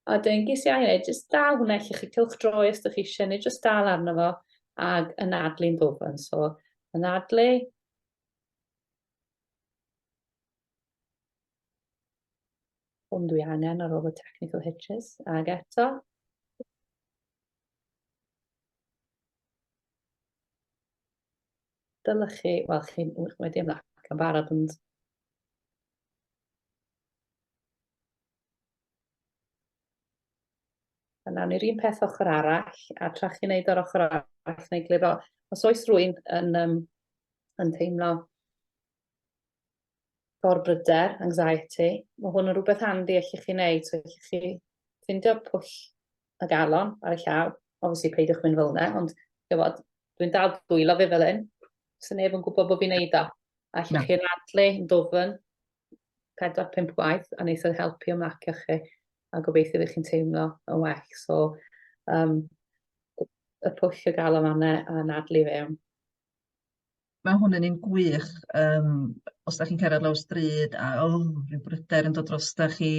A wedyn ges i angen jyst dal hwnna, allwch chi cylchdroi os ydych chi eisiau, neu jyst dal arno fo ag anadlu'n ddwfn. So, anadlu. Hwn dwi angen ar ôl y technical hitches. Ag eto. Dylech chi, wel, chi'n wedi ymlacio yn barod, ond A nawn ni'r un peth ochr arall, a tra chi'n neud o'r ochr arall, neu gliro, os oes rhywun yn, um, yn teimlo gorbryder, anxiety, mae hwn yn rhywbeth handi allwch chi wneud, so allwch chi ffindio pwll y galon ar y llaw, obviously peidiwch mynd fel yna, ond gwybod, dwi'n dal dwylo fi fel hyn, so neb yn gwybod bod fi'n neud o. Allwch chi anadlu yn dwfn, 4-5 gwaith, a wneith o helpu ymlacio chi, a gobeithio fydd chi'n teimlo yn well. So, y pwll y galon fan'na a anadlu fewn. Mae hwn yn un gwych, os dach chi'n cerdded lawr stryd a o, rhyw bryder yn dod drosta chi,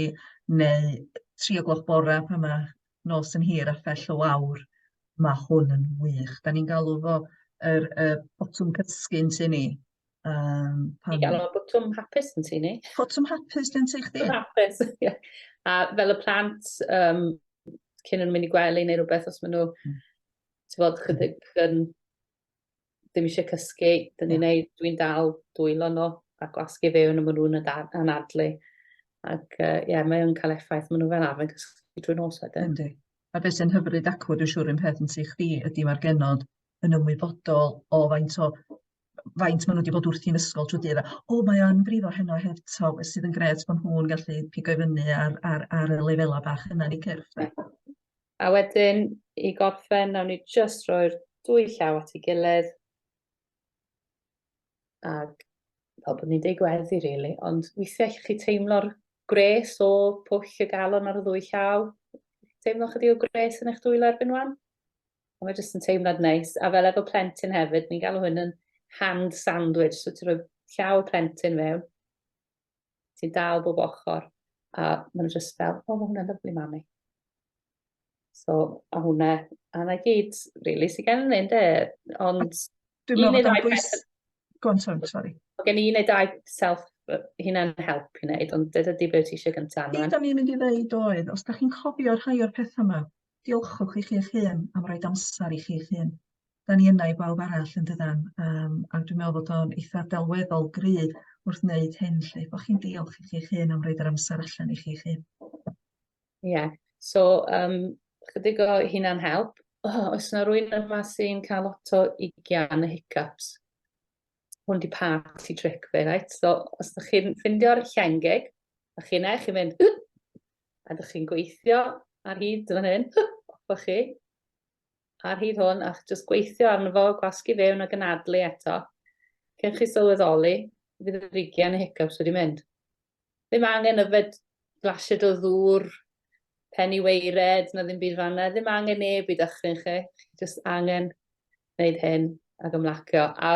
neu 3 o gloch bore pan ma' nos yn hir a phell o wawr, ma' hwn yn wych. Da ni'n galw fo yr botwm cysgu yn tŷ ni. Pan... Ni'n galw fo botwm hapus yn tŷ ni. Botwm hapus di'n tŷ chdi? Botwm hapus, ie. A fel y plant, cyn nhw'n mynd i gwely neu rhywbeth, os maen nhw, ti'n gwbod, chydig yn ddim eisiau cysgu, dyn ni'n neud, dwi'n dal dwylo nhw a gwasgu fewn a maen nhw'n anadlu. Ac ie, yeah, mae o'n cael effaith, maen nhw fel arfer yn cysgu drwy nos wedyn. Yndi. A beth sy'n hyfryd acw, dwi'n siŵr un peth yn tŷ chdi, ydy mae'r genod yn ymwybodol o faint o faint maen nhw wedi bod wrthi'n ysgol trwy dydd. A, o, mae o'n brifo heno eto, sydd yn grêt bod nhw'n gallu pigo i fyny ar, ar, ar y lefelau bach yna yn eu cyrff. De. A wedyn, i gorffen, nawn ni just roi'r dwy llaw at ei gilydd. Ac fel bod ni'n deud gweddi, really. Ond weithiau allwch chi teimlo'r gwres o pwll y galon ar y ddwy llaw. Teimlo chydig o gwres yn eich dwylo erbyn wan? Ond mae jyst yn teimlad neis. A fel efo plentyn hefyd, ni'n galw hyn yn hand sandwich. So ti'n rhoi llaw y plentyn mewn, ti'n dal bob ochr, a maen nhw jyst fel, o, oh, mae hwnna'n lyfli, mami. So, a hwnna, a na gyd, really, sydd gen i, ynde? Ond, Dwi'n meddwl bod o'n bwys... Go on, sorry, sorry. Mae gen i un neu dau self hunan help i wneud, ond dydy di beth ti eisiau gyntaf. Be da ni'n mynd i ddeud oedd, os da chi'n cofio rhai o'r pethau yma, diolchwch i chi'ch hun am roid amser i chi'ch hun. Da ni yna i bawb arall yn dydan, um, a dwi'n meddwl bod o'n eitha delweddol gry wrth wneud hyn 'lly, bod chi'n diolch i chi'ch hun am roid yr amser allan i chi'ch hun. Ie, yeah. So um, chydig o hunan help. Oh, oes yna rwy'n yma sy'n cael lot o ugian y hiccups? Hwn di party trick fi, right? So, os ydych chi'n ffindio'r llengig, a chi'n e, chi'n mynd, a ydych chi'n gweithio ar hyd fan hyn, ochr chi, ar hyd hwn, a jyst gweithio arno fo, gwasgu fewn ac anadlu eto. Cyn chi sylweddoli, fydd yr ugian y hiccups wedi mynd. Ddim angen yfed glasied o ddŵr, pen i weired, na ddim byd fan 'na. Ddim angen neb i dychryn chi. Chi jyst angen wneud hyn ac ymlacio. A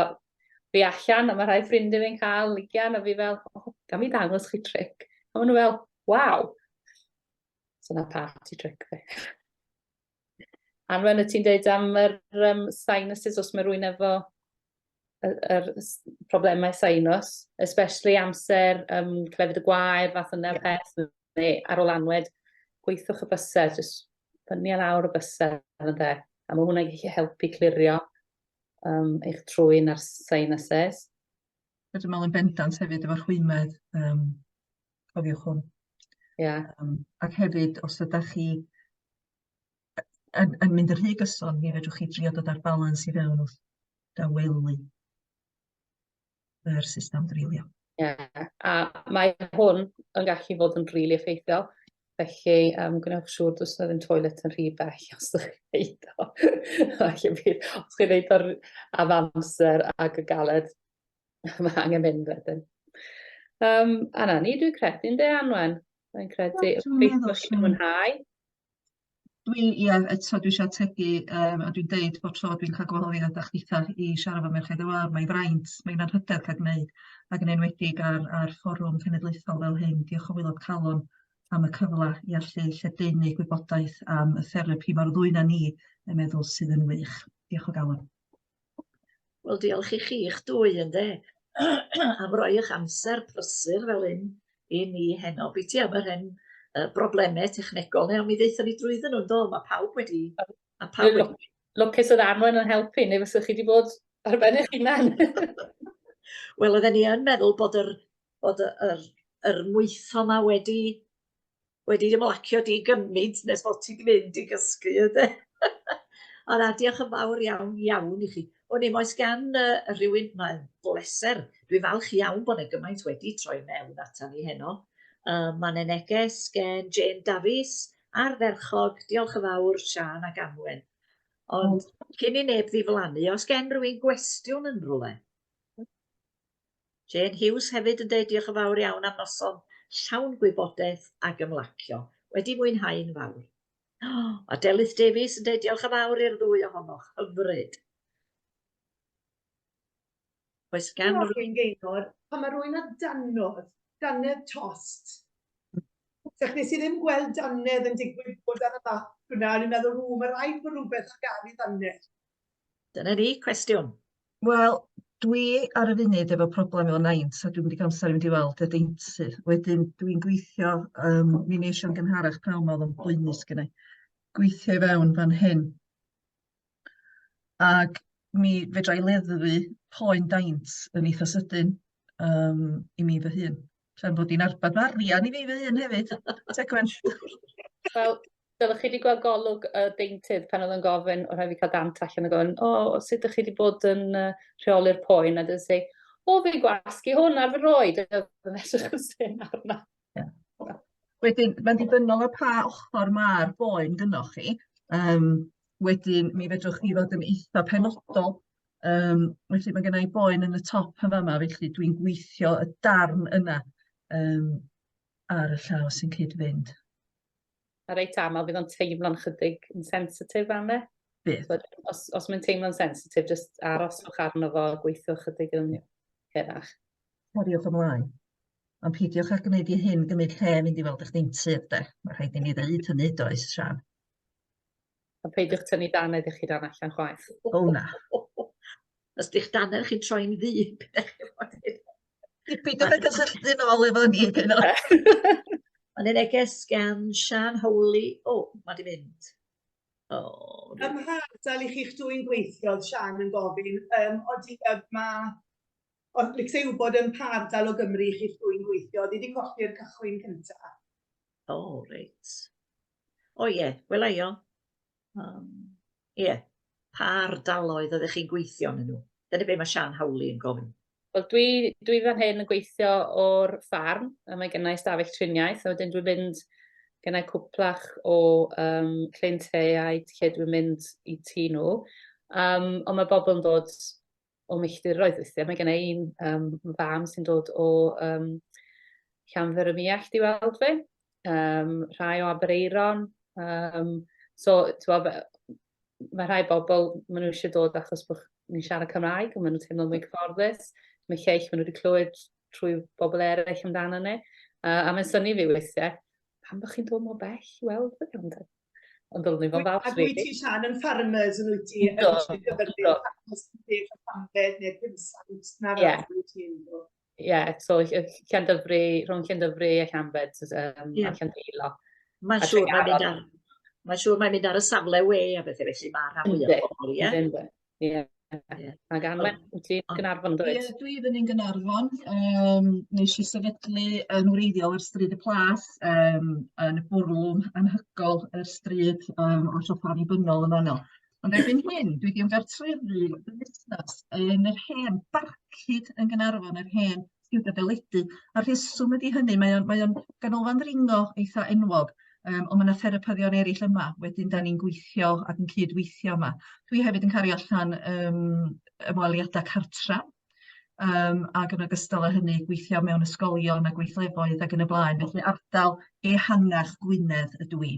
fi allan, a mae rhai ffrindiau fi'n cael ugian, a fi fel, oh, gan fi ddangos chi tric. A maen nhw fel, waw. So na party trick fi. Anwen, wyt ti'n dweud am yr um, sinuses, os mae rhywun efo yr, yr problemau sinus, especially amser um, clefyd y gwair, fath yna yeah. peth, neu ar ôl anwed, gweithwch y bysedd, jyst fyny a lawr y bysedd, ynde. A mae hwnna'n gallu helpu clirio um, eich trwyn a'r sinuses. Dwi'n meddwl yn bendant hefyd efo'r chwimedd, um, cofiwch hwn. Yeah. Um, ac hefyd, os ydych chi yn, yn mynd yn rhy gyson, mi fedrwch chi drio dod â'r balans i fewn wrth dawelu yr system dreulio. Ie, yeah. A mae hwn yn gallu fod yn rili really effeithiol. Felly, um, gwnewch siŵr does na ddim toilet yn rhy bell os ydych chi'n neud o. Felly, bydd, os chi'n neud o'r am amser ac y galed, mae angen mynd wedyn. Um, a na ni, dwi'n credu, ynddo, Anwen? Dwi'n credu, gobeithio chi'n mwynhau. Dwi, ie, eto dwi eisiau ategu, um, a dwi'n deud bob tro dwi'n cael gwahoddiad a chditha i siarad efo Merched y Wawr, mae'n fraint, mae'n anrhydedd cael gwneud, ac yn enwedig ar, ar fforwm cenedlaethol fel hyn. Diolch o waelod calon am y cyfle i allu lledaenu gwybodaeth am y therapi mae'r ddwy na ni yn meddwl sydd yn wych. Diolch o galon. Wel, diolch i chi'ch dwy, ynde, am roi eich amser prysur fel hyn i ni heno. Biti am yr hen broblemau technegol neu, ond mi ddaethon ni drwyddyn nhw, do? Mae pawb wedi... Mae pawb wedi... Lwcus oedd Anwen yn helpu, neu fysech chi wedi bod ar ben eich hunan. Wel, oedden ni yn meddwl bod yr, bod yr, yr, yr mwytho yma wedi wedi ymlacio di gymaint nes bod ti 'di mynd i gysgu ynde? O na, diolch yn fawr iawn iawn i chi. O'n i'm oes gan uh, rhywun, mae'n bleser, dwi'n falch iawn bod yna gymaint wedi troi mewn ata ni heno. Uh, mae'n e neges gen Jane Davies, ardderchog, diolch yn fawr Siân ac Anwen. Ond cyn i neb ddiflannu, os gen rhywun gwestiwn yn rhywle? Jane Hughes hefyd yn deud diolch yn fawr iawn am noson llawn gwybodaeth ac ymlacio. Wedi mwynhau'n fawr. A Delyth Davies yn deud diolch yn fawr i'r ddwy ohonoch. Hyfryd. Oes gan rhywun Gaynor, pan mae rhywun â dannodd, dannedd tost. Sech nes i ddim gweld dannedd yn digwydd bod ar y map hwnna, o'n i'n meddwl, ww, mae rhaid bod rhywbeth ar gael i ddannedd. Dyna ni, cwestiwn. Wel, dwi ar y funud efo problem efo naint, a dwi'm 'di cael amser i mynd i weld y deintydd. Wedyn dwi'n gweithio, um, mi wnes i o'n gynharach pnawn 'ma, oedd o'n boenus gynna i, gweithio i fewn fan hyn. Ac mi fedra i leddfu poen daint yn eitha sydyn um, i mi fy hun. Tra'n bod hi'n arbad fy arian i fi fy hun hefyd. Tegwen. Wel, dylech chi wedi gweld golwg y deintydd pan oedd yn gofyn, o rhaid fi cael dant allan yn gofyn, o, sut ydych chi wedi bod yn rheoli'r poen? A dyn say, o, fi'n gwasgu hwn ar fy roed. Oedd yn edrych yn syn arna. Yeah. Wedyn, mae'n ddibynnol ar pa ochr mae'r boen gynnoch chi. Um, wedyn, mi fedrwch chi fod yn eitha penodol. Um, felly, mae gennau boen yn y top yn fama, felly dwi'n gweithio y darn yna um, ar y llaw sy'n cyd-fynd. A reit aml fydd o'n teimlo'n chydig yn sensitif arno. Bydd. But os, os mae'n teimlo'n sensitif, just aroswch arno fo a gweithio chydig yn hirach. Cariwch ymlaen. Ond peidiwch â gwneud i hyn gymryd lle mynd i weld eich deintydd, de. Mae rhaid i ni ddeud hynny, does, Sian? A peidiwch tynnu dannedd i chi dan allan chwaith. O, na. Os di'ch dannedd chi'n troi'n ddu, Peidiwch â cysylltu nôl efo ni, Gaynor. Mae'n un neges gan Sian Howley. O, mae di mynd. O, Ym mha ardal i chi'ch dwy'n gweithio, oedd Sian yn gofyn. Um, odi, uh, mae Ond licse i wybod ym mha ardal o Gymru chi'ch dwy'n gweithio, oedd hi 'di colli'r cychwyn cynta. O, reit. O ie, wela i o. Um, ie, pa ardaloedd oeddech chi'n gweithio yn nhw? Dyna be mae Sian Howley yn gofyn. Wel, dwi, dwi fan hyn yn gweithio o'r ffarm, a mae gennau stafell triniaeth, a wedyn dwi'n mynd gennau cwplach o um, cleientiaid lle dwi'n mynd i tŷ nhw. Um, ond mae bobl yn dod o milltiroedd weithiau. Mae gen i un um, fam sy'n dod o um, Llanfair-ym-Muallt i weld fi, um, rhai o Aberaeron. Um, so, bo, mae rhai bobl, maen nhw eisiau dod achos bod ni'n siarad Cymraeg, a maen nhw'n teimlo mwy cyfforddus. Mae lleill, maen nhw wedi clywed trwy bobl eraill amdano ni. A mae'n synnu fi weithiau, pam bod chi'n dod mor bell i weld fi? Ond Ond dylwn i fod yn falch, Ac wyt ti, Sian, yn ffarmers yn wyt ti? Yn Sir Gyfyrddin, Ffarmers Llambed neu Pumsaint, na fel wyt ti yn dod. Ie, so Llandyfri, rhwng Llandyfri a Llambed um, yeah. a Llandeilo. Mae'n siŵr mae'n mynd ar, mae'n siŵr mae'n mynd ar y safle we a bethau felly mae rhan fwyaf o bobl, ie? Ie. Ie. Ac Anwen, wyt ti'n Gaernarfon dwyt? Ie, dwi fyny'n Gaernarfon. Um, nes i sefydlu yn wreiddiol ar Stryd y Plas, um, yn y bwrlwm anhygol yr stryd um, o'r siopa annibynnol yn fanno. Ond erbyn hyn, dwi wedi ymgartrefu fy busnes yn yr hen barcud yn Gaernarfon, yr hen stiwdio deledu. A'r rheswm ydy hynny, mae o'n, mae o'n ganolfan ddringo eitha enwog, um, ond mae yna therapyddion eraill yma, wedyn da ni'n gweithio ac yn cydweithio yma. Dwi hefyd yn cario allan um, ymweliadau cartra, um, ac yn ogystal â hynny gweithio mewn ysgolion a gweithlefoedd ac yn y blaen, felly ardal ehangach Gwynedd ydw i.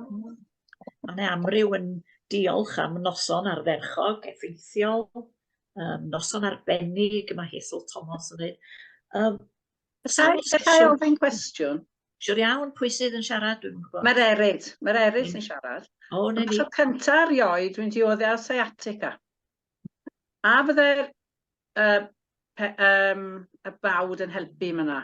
Mae yna amryw yn diolch am noson ardderchog, effeithiol, um, noson arbennig, mae Hazel Thomas yn dweud. Um, Ga i ofyn cwestiwn? Siwr iawn, pwy sydd yn siarad? Dwi'm yn gwybod. Mae'r Erid, mae'r Erid sy'n siarad. O, na ni. Tro cynta erioed dwi'n dioddef sciatica. A fydde'r uh, pe, um, y bawd yn helpu myna?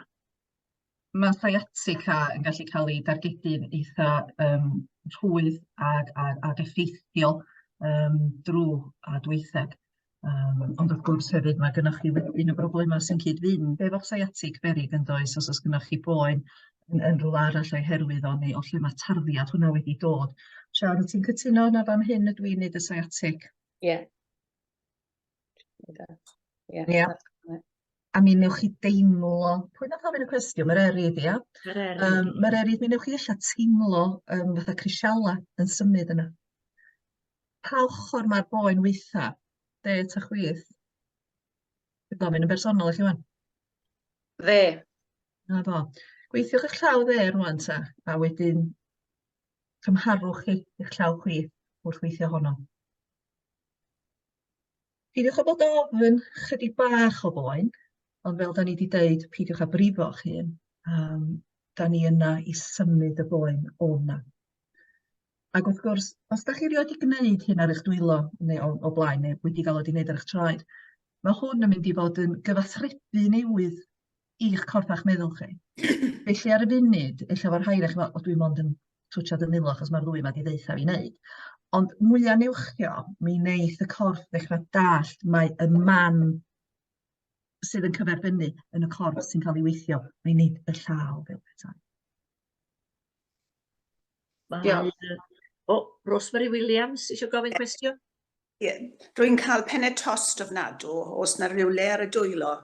Mae sciatica yn gallu cael ei dargedu'n eitha um, rhwydd ag, ag, ag effeithiol um, drwy adweitheg. Um, ond wrth gwrs hefyd mae gennych chi wedyn y broblemau sy'n cyd-fynd efo'ch sciatic berig yn does, os oes gennych chi boen yn, yn rhywle arall o'i herwydd o neu o lle mae tarddiad hwnna wedi dod. Sian, wyt ti'n cytuno na fan hyn ydw i'n neud y sciatic? Ie. Yeah. Ie. Yeah. A mi newch chi deimlo, pwy nath ofyn y cwestiwn? Mererid, ia? Mererid. Um, Mererid, mi newch chi ella teimlo um, fatha crisiala yn symud yna. Pa ochr mae'r boen weitha? De ta chwith? Dwi'n gofyn yn bersonol i chi wan. Dde. Na fo. Gweithiwch eich llaw dde rwan ta, a wedyn cymharwch chi eich llaw chwith wrth weithio honno. Peidiwch â bod ofn chydig bach o boen, ond fel da ni wedi deud, peidiwch â brifo eich hun. Um, da ni yna i symud y boen o na. Ac wrth gwrs, os da chi erioed 'di gwneud hyn ar eich dwylo neu o, o blaen, neu wedi gael o 'di wneud ar eich traed, mae hwn yn mynd i fod yn gyfathrebu newydd i'ch corff a'ch meddwl chi. Felly ar y funud, ella fo'r rhai o'ch chi'n meddwl, o dwi mond yn twtsiad y nwylo achos mae'r ddwy 'ma 'di ddeutha fi wneud. Ond mwya newch chi o, mi wneith y corff ddechrau dallt mai y man sydd yn cyferbynnu yn y corff sy'n cael ei weithio, mae'n neud y llaw fel petai. Mae, o, Rosemary Williams eisiau gofyn cwestiwn? Ie, rwy'n cael pennau tost ofnadw, os na rhywle ar y dwylo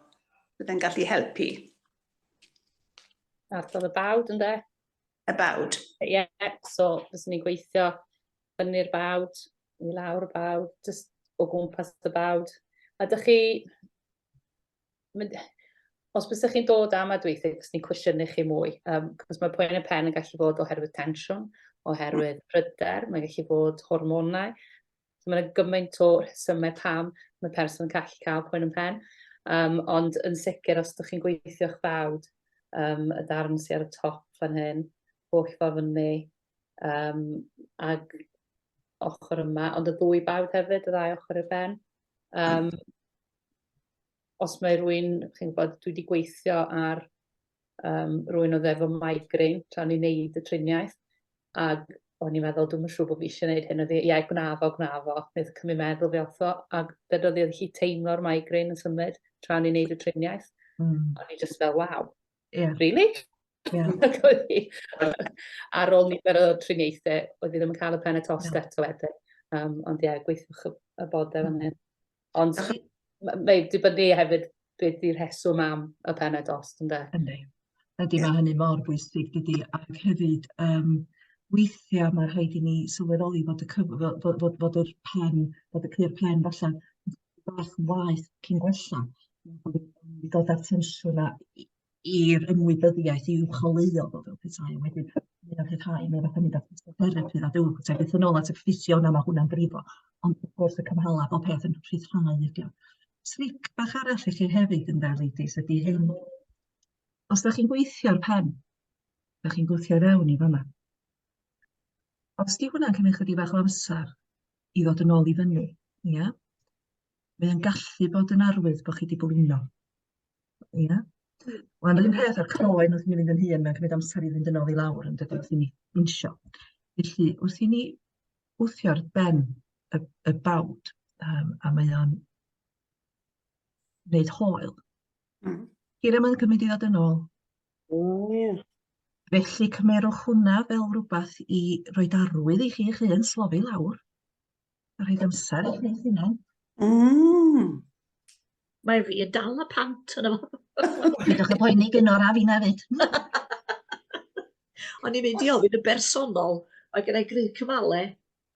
byddai'n gallu helpu. Ardal y bawd, ynde? Y bawd. Ie, yeah, so fyswn ni'n gweithio fyny'r bawd, i lawr y bawd, jyst o gwmpas y bawd. A dych chi, mynd, os bysych chi'n dod am adweithiau, byswn ni'n cwestiynu chi mwy, cos mae poen y pen yn gallu bod oherwydd tensiwn, oherwydd pryder, mae'n gallu bod hormonau. So mae yna gymaint o rhesymau pam mae person yn gallu cael poen yn pen. Ond yn sicr, os ydych chi'n gweithio'ch bawd, y darn sydd ar y top fan hyn, holl ffordd fyny, ag ochr yma, ond y ddwy bawd hefyd, y ddau ochr i'r ben. Os mae rhywun, chi'n gwybod, dwi wedi gweithio ar rhywun oedd efo migraine tra o'n i'n neud y triniaeth, ac o'n i'n meddwl, dwi'm yn siŵr bod fi eisiau neud hyn, oedd hi, ie, gwna fo, gwna fo, wnaeth cymryd meddwl fi off o, ac dydodd hi oedd hi teimlo'r migraine yn symud tra o'n i'n neud y triniaeth. O'n i just fel, waw, really? Ac oedd hi, ar ôl nifer o triniaethau, oedd hi ddim yn cael y pennau tost eto wedyn. Ond ie, gweithiwch y bodau fan hyn. Ond mae'n dibynnu hefyd beth yw'r rheswm am y pennau dost, ynde? Yndi. Yndi, mae hynny mor bwysig, dydy. Ac hefyd, weithiau mae rhaid i ni sylweddoli fod y cyf-, fod, fod, fod, fod yr pen, fod y cur pen falle bach yn waeth cyn gwella. Bod yn dod â'r tensiwn 'na i'r ymwybyddiaeth i uwcholeuo fo fel petai, a wedyn mae o'n rhyddhau, mae o fatha mynd at ffisiotherapi a duw, petai byth yn ôl at y ffisio na, mae hwnna'n brifo. Ond wrth gwrs y cymhala bob peth yn rhyddhau ydi o. Tric bach arall i chi hefyd ynde, ladies, ydy hyn. Os da chi'n gweithio'r pen, da chi'n gwthio i fewn i fan'na. Os di hwnna'n cymryd chydig bach o amser i ddod yn ôl i fyny, ia? Mae o'n gallu bod yn arwydd bod chi wedi blino. Ia. Wel, yr un peth â'r croen wrth i ni fynd yn hŷn, mae'n cymryd amser i fynd yn ôl i lawr yn dydi wrth i ni winsio. Felly, wrth i ni wthio'r ben y, y bawd, a mae o'n wneud hoel, hira mae'n cymryd i ddod yn ôl. Oh, yeah. Felly cymerwch hwnna fel rhywbeth i roi arwydd i chi eich hun, slofi lawr. A rhaid amser i chi eich hunan. Mae fi yn dal y pant yna fo. Peidiwch â poeni Gynor a finna 'fyd. O'n i'n mynd i ofyn yn bersonol, mae gen i grug cymale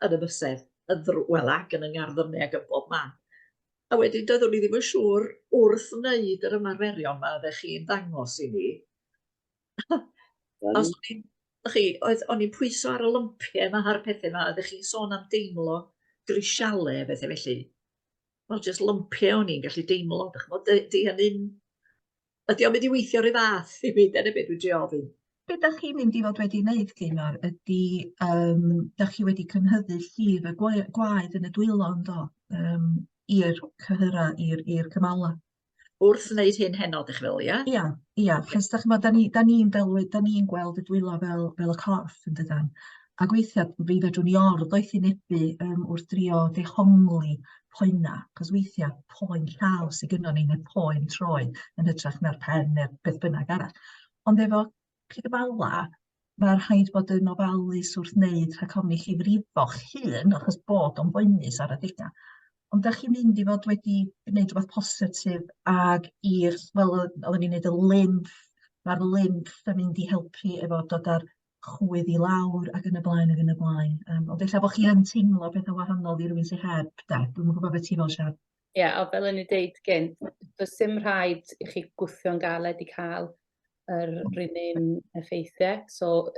yn y bysedd, yn ddrw-, wel ac yn y ngarddyrnau ac yn bob man. A wedyn doeddwn i ddim yn siŵr wrth wneud yr ymarferion 'ma oeddech chi'n ddangos i ni. Os o'n i'n, chi, oedd, o'n i'n pwyso ar y lympiau yma a'r pethau yma, oeddech chi'n sôn am deimlo grisialau a bethau felly. Wel, jyst lympiau o'n i'n gallu deimlo, dych chi'n gwbod, 'di hynny'n... Ydy o'n mynd i weithio rhyw fath i mi? Dyna beth dwi'n trio ofyn. Be dach chi'n mynd i fod wedi wneud, Gaynor, ydy, dach chi wedi cynhyddu llif y gwaed yn y dwylo, yndo, i'r cyhyrau, i'r cymalau. Wrth wneud hyn heno, dych chi'n feddwl, ia? Ia, ia, achos dach chi'n gwbod, da ni, da ni'n delwi, da ni'n gweld y dwylo fel, fel y corff, yn dydan? Ac weithiau, fi fedrwn ni or-ddoethinebu wrth drio dehongli poena, achos weithiau poen llaw sydd gynnon ni, neu poen troed, yn hytrach na'r pen neu'r beth bynnag arall. Ond efo cymala, mae rhaid bod yn ofalus wrth wneud rhag ofn i chi frifo'ch hun, achos bod o'n boenus ar adegau. Ond dach chi'n mynd i fod wedi gwneud rhywbeth positif ag i'r, fel oedden ni'n neud y lymph, mae'r lymph yn mynd i helpu efo dod â'r chwydd i lawr ac yn y blaen ac yn y blaen. Ond ella bod chi yn teimlo pethau wahanol i rywun sydd heb, de. Dwi'm yn gwybod beth ti'n fel, Sian. Ie, yeah, a fel o'n i'n deud gynt, does dim rhaid i chi gwthio'n galed i cael yr un un effeithiau. So,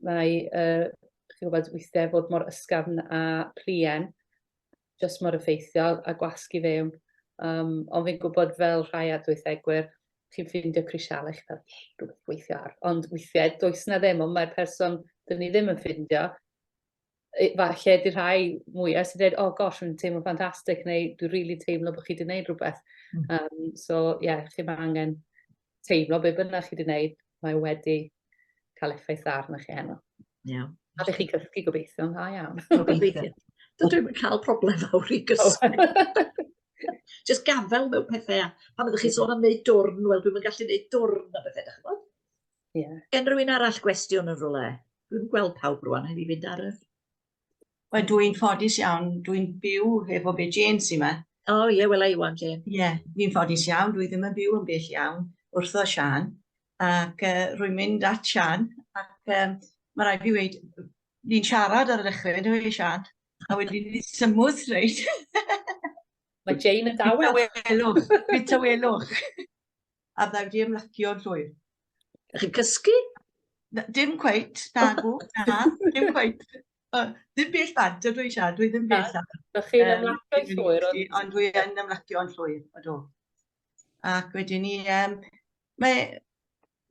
mae, chi'n gwybod, weithiau fod mor ysgafn a pluen, jyst mor effeithiol a gwasgu fewn. Ond fi'n gwybod fel rhai adweithegwyr, chi'n ffeindio crisialau, chi fel, ie, rhywbeth i gweithio ar. Ond weithiau, does na ddim, ond mae'r person dyn ni ddim yn ffeindio, falle di rhai mwyaf sy'n dweud, oh gosh, dwi'n teimlo ffantastig, neu dwi'n rili really teimlo bod chi wedi gwneud rhywbeth. So, ie, yeah, chi mae angen teimlo be bynnag chi wedi gwneud, mae wedi cael effaith dda arnoch chi heno. A fe chi'n cysgu gobeithio yn dda iawn. Gobeithio. Dydw i'm yn cael problem fawr i gysgu. Just gafel mewn pethau, a pan ydych chi'n sôn am wneud dwrn, wel dwi'm yn gallu wneud dwrn a bethau, dych chi'n gwybod? Ie. Gen rhywun arall gwestiwn yn rhywle? Dwi'n gweld pawb rwan, rhaid i fynd ar y... Wel, dwi'n ffodus iawn, dwi'n byw efo be Jane sy 'ma. O ie, wela i wan, Jane. Ie, fi'n ffodus iawn, dwi ddim yn byw yn bell iawn wrtho Siân, ac rwy'n mynd at Siân, ac mae rhaid fi weud, ni'n siarad ar y dechrau, yn dyfe Siân? A wedyn ni'n symwth reit. Mae Jane yn dawel. Tawelwch, bit tawelwch. A bydda i wedi ymlacio'n llwyr. Ych chi'n cysgu? Na, dim cweit, nagw, na, dim cweit. Ddim bell bant, ydw i Siân, dwi ddim bell bant. Ych chi'n ymlacio'n llwyr? Ond dwi yn ymlacio'n llwyr, ydw. Ac wedyn ni, mae,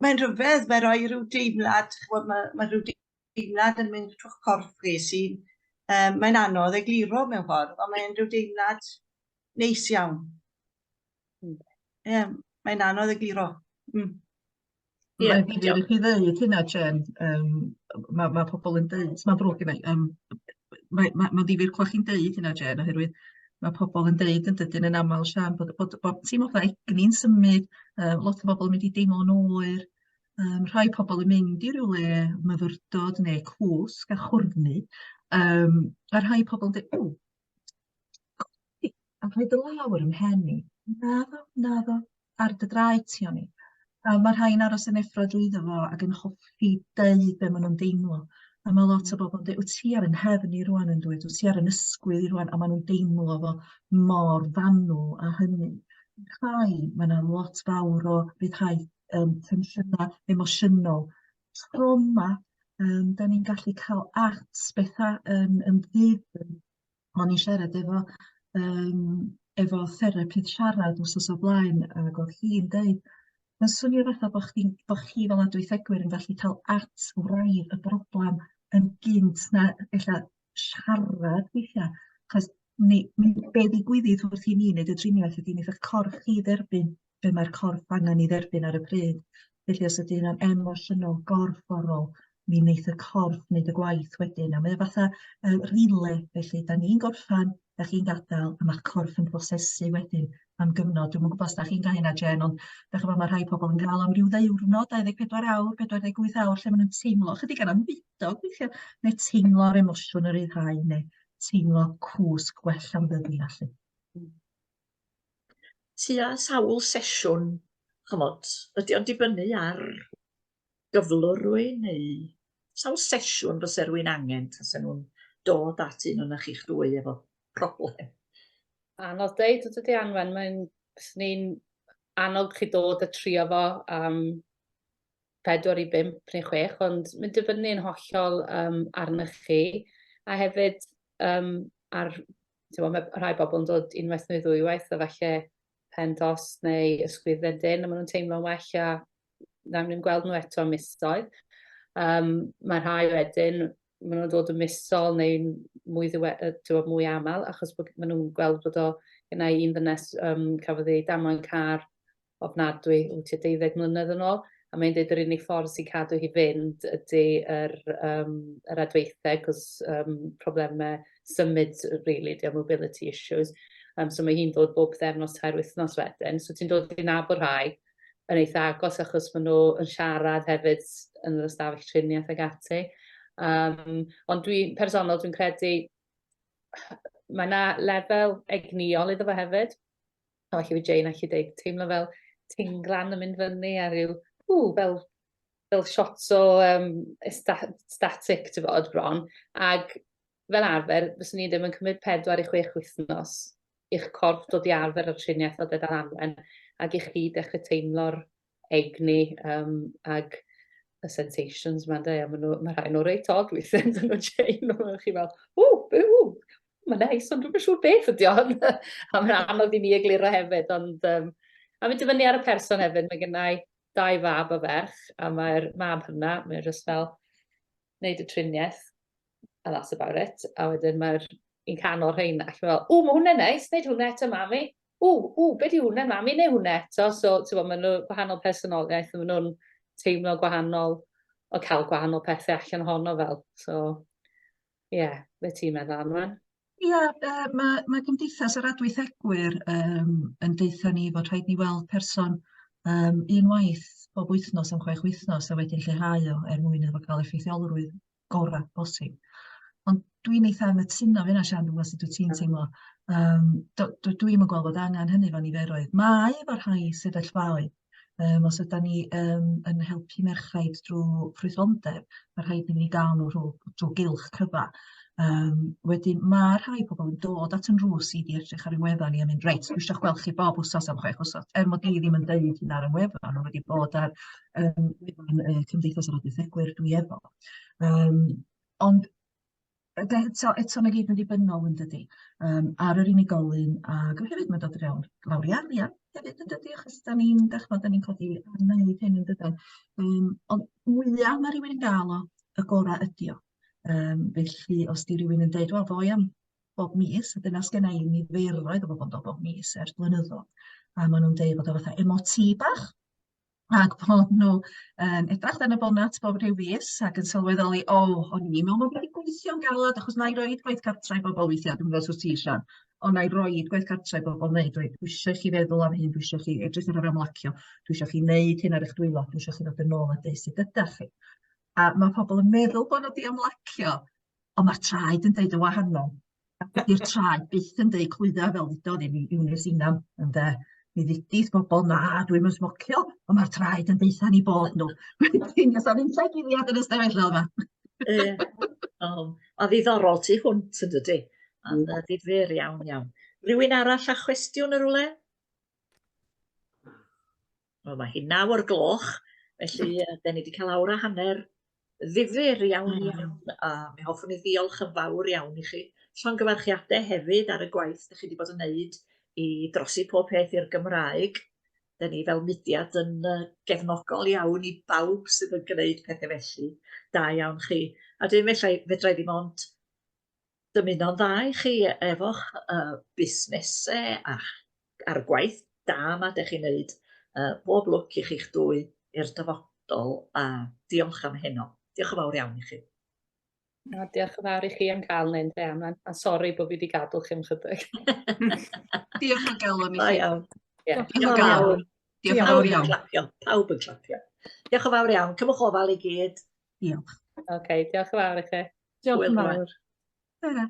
mae'n rhyfedd, mae'n rhoi rhyw deimlad, ch'mod, mae rhyw deimlad yn mynd trwy'ch corff chi sy'n, mae'n anodd egluro mewn ffordd, ond mae'n rhyw deimlad neis iawn. Ie, mae'n anodd egluro. Ie, Mae'n ddifyr i chi ddeud hynna, Jane. Ma' pobl yn deud, mae'n ddrwg genna i, mae'n ddifyr clywed chi'n deud hynna, Jane, oherwydd mae pobl yn deud yn dydyn yn aml, Siân, bod teimlo fatha egni'n symud, lot o bobl yn mynd i deimlo'n oer, rhai pobl yn mynd i ryw le myfyrdod neu cwsg a chwrnu, a rhai pobl yn dweud, "Ww, codi a rhoi dy law ar 'y mhen i." Naddo, naddo, ar dy draed ti o'n i. A ma' rhai'n aros yn effro drwyddo fo ac yn hoffi deud be maen nhw'n deimlo. A ma' lot o bobl yn deud, "Wyt ti ar 'y nghefn i rŵan yn dwyt, wyt ti ar 'yn ysgwydd i rŵan", a maen nhw'n deimlo fo mor fanwl â hynny. Rhai, ma' 'na lot fawr o ryddhau tensiynau emosiynol, trauma, dan ni'n gallu cael at bethau yn ddyfn. O'n i'n siarad efo therapydd siarad wsos o'r blaen, ac oedd hi'n deud, mae'n swnio fatha bo' chdi'n, bo' chi fel adweithegwyr yn gallu cael at wraidd y broblem yn gynt na ella siarad weithiau, achos ni, be ddigwyddith wrth i ni wneud y triniaeth ydy wneith eich corff chi dderbyn be mae'r corff angen ei dderbyn ar y pryd. Felly os ydy hynna'n emosiynol, gorfforol, mi wneith y corff wneud y gwaith wedyn. A mae o fatha relay, felly da ni'n gorffan, da chi'n gadael, a mae'ch corff yn prosesu wedyn am gyfnod. Dwi'm yn gwybod os da chi'n cael hynna, Jane, ond dach chi'n gwbod, mae rhai pobl yn cael am ryw ddiwrnod, 24 awr, 48 awr, lle maen nhw'n teimlo chydig yn anfudog weithiau, neu teimlo'r emosiwn yn rhyddhau, neu teimlo cwsg gwell am ddyddiau 'lly. Tua sawl sesiwn, ch'mod, ydy o'n dibynnu ar gyflwr rhywun neu sawl sesiwn fyse rhywun angen tase nhw'n dod at un ohonoch chi'ch dwy efo problem? Anodd deud yn dydi Anwen, mae'n, fyswn i'n annog chi dod a trio fo am 4 i 5 neu 6, ond mae'n dibynnu yn hollol arnoch chi, a hefyd ar, ti'n gwbod, mae rhai bobl yn dod unwaith neu ddwywaith, a falle pen dost neu ysgwyddau dyn, a maen nhw'n teimlo'n well a nawn ni'm gweld nhw eto am misoedd. Mae rhai wedyn, maen nhw'n dod yn misol neu'n mwy ddiwe-, ti'n gwbod, mwy aml, achos bod, maen nhw'n gweld bod o, genna i un ddynes cafodd ei damwain car ofnadwy o tua 12 mlynedd yn ôl, a mae'n dweud yr unig ffordd sy'n cadw hi fynd ydy yr adweithiau, cos problemau symud, really, ydy o, mobility issues. So mae hi'n dod bob pythefnos, 3 wythnos wedyn. So ti'n dod i nabod rhai yn eitha agos, achos maen nhw yn siarad hefyd yn yr ystafell triniaeth ag ati. Ond dwi'n personol, dwi'n credu mae yna lefel egnïol iddo fo hefyd. A falle fi Jane allu deud, teimlo fel tinglan yn mynd fyny a ryw, ww, fel shots o static, ti'n bod, bron. Ag fel arfer, fyswn i ddim yn cymryd 4 i 6 wythnos i'ch corff dod i arfer â'r triniaeth fel dweud Anwen, ac i chi dechrau teimlo'r egni ag y sensations 'ma ynde, a ma' rhai nhw reit od weithiau, ydyn nhw, Jane, a chi fel, ww, ww, mae'n neis, ond dwi'm yn siŵr beth ydi o. A mae'n anodd i ni egluro hefyd, ond a mynd i fyny ar y person hefyd, mae gennai 2 fab a ferch, a mae'r mab hynna, mae'n just fel wneud y triniaeth, and that's about it. A wedyn mae'r un canol rheina, ac mae'n fel, ww, mae hwnna'n neis, wneud hwnna eto, mami. Ww, ww, be di hwnna, mami, neu hwnna eto. So, ti'n gwbod, maen nhw gwahanol personoliaeth, maen nhw'n teimlo gwahanol, o cael gwahanol pethau allan ohono fel. So, ie, yeah, be ti'n meddwl, Anwen? Ia, yy ma' ma' Cymdeithas yr Adweithegwyr yym yn deutha ni fod rhaid ni weld person yym unwaith bob wythnos am 6 wythnos a wedyn lleihau o er mwyn iddo fo cael effeithiolrwydd gorau posib. Ond dwi'n eitha anghytuno efo hynna Siân, dwi'n gwybod sut wyt ti'n teimlo. Yym do- dwi dwi'm yn gweld bod angen hynny efo niferoedd. Mae efo rhai sefyllfaoedd. Yym os ydan ni yym yn helpu merchaid drwy ffrwythlondeb, ma' rhaid i ni gael nhw drwy gylch cyfa. Yym wedyn ma' rhai pobl yn dod at yn nrws i i edrych ar ein wefan ni a mynd, "Reit, dwi isio gweld chi bob wsos am 6 wsos." Er mod i ddim yn deud hynna ar 'yn wefan, ma' wedi bod ar yym wefan yy Cymdeithas yr Adweithegwyr dwi efo. Yym ond eto eto mae gyd yn ddibynnol yn dydi, yym ar yr unigolyn, ac hefyd mae'n dod fewn lawr i arian hefyd yn dydi, achos dan ni'n dach ch'mod dan ni'n codi arian i wneud hyn yn dydan. Yym ond mwya ma' rywun yn gael o, y gora ydi o. Yym felly os 'di rywun yn deud, "Wel ddo i am bob mis", a dyna sgenna i niferoedd o bobl yn dod bob mis ers blynyddoedd, a maen nhw'n deud bod o fatha MOT bach. Ac bod nhw yn edrych dan y bonat bob rhyw fis ac yn sylweddoli, "O, o'n i'n meddwl mod i wedi gweithio'n galed", achos wna i roid gwaith cartra i bobl weithiau, dwi'm yn gwybod os wyt ti Siân, ond wna i roid gwaith cartra i bobl wneud, reit, dwi isio i chi feddwl am hyn, dwi isio chi edrych ar yr ymlacio, dwi isio chi wneud hyn ar eich dwylo, dwi isio chi ddod yn ôl a deud sut ydach chi. A ma' pobl yn meddwl bod nhw 'di ymlacio, ond ma'r traed yn deud yn wahanol. A dydi'r traed byth yn deud clwydda fel ddudodd i mi Eunice Ingham, ynde. Mi ddudith bobl, "Na, dwi'm yn smocio", ond ma'r traed yn deutha ni bod nhw. Wedyn, does 'na ddim lle guddiad yn y stafell fel 'ma. Ie. O, ma'n ddiddorol tu hwnt yn dydi? Ma'n yy ddifyr iawn iawn. Rhywun arall â chwestiwn yn rywle? Wel, mae hi'n 9 o'r gloch, felly yy 'dan ni 'di cael awr a hanner ddifyr iawn iawn, a mi hoffwn i ddiolch yn fawr iawn i chi. Llongyfarchiadau hefyd ar y gwaith dach chi 'di bod yn wneud i drosi pob peth i'r Gymraeg. 'Dan ni fel mudiad yn yy gefnogol iawn i bawb sydd yn gwneud pethau felly. Da iawn chi. A wedyn fella i fedra i ddim ond dymuno'n dda i chi efo'ch yy busnesau a'ch a'r gwaith da 'ma dach chi'n neud. Yy bob lwc i chi'ch dwy i'r dyfodol a diolch am heno. Diolch yn fawr iawn i chi. O, diolch yn fawr i chi am cael ni ynde, a, a sori bod fi wedi gadw chi am chydig. Diolch o galon i Da chi. iawn. Ie. Diolch o galon. Diolch yn fawr Pawb yn iawn. clapio, pawb yn clapio. Diolch yn fawr iawn. Cymwch ofal i gyd. Diolch. Oce, diolch yn fawr i chi. Diolch yn Hwyl rŵan. fawr. Tara.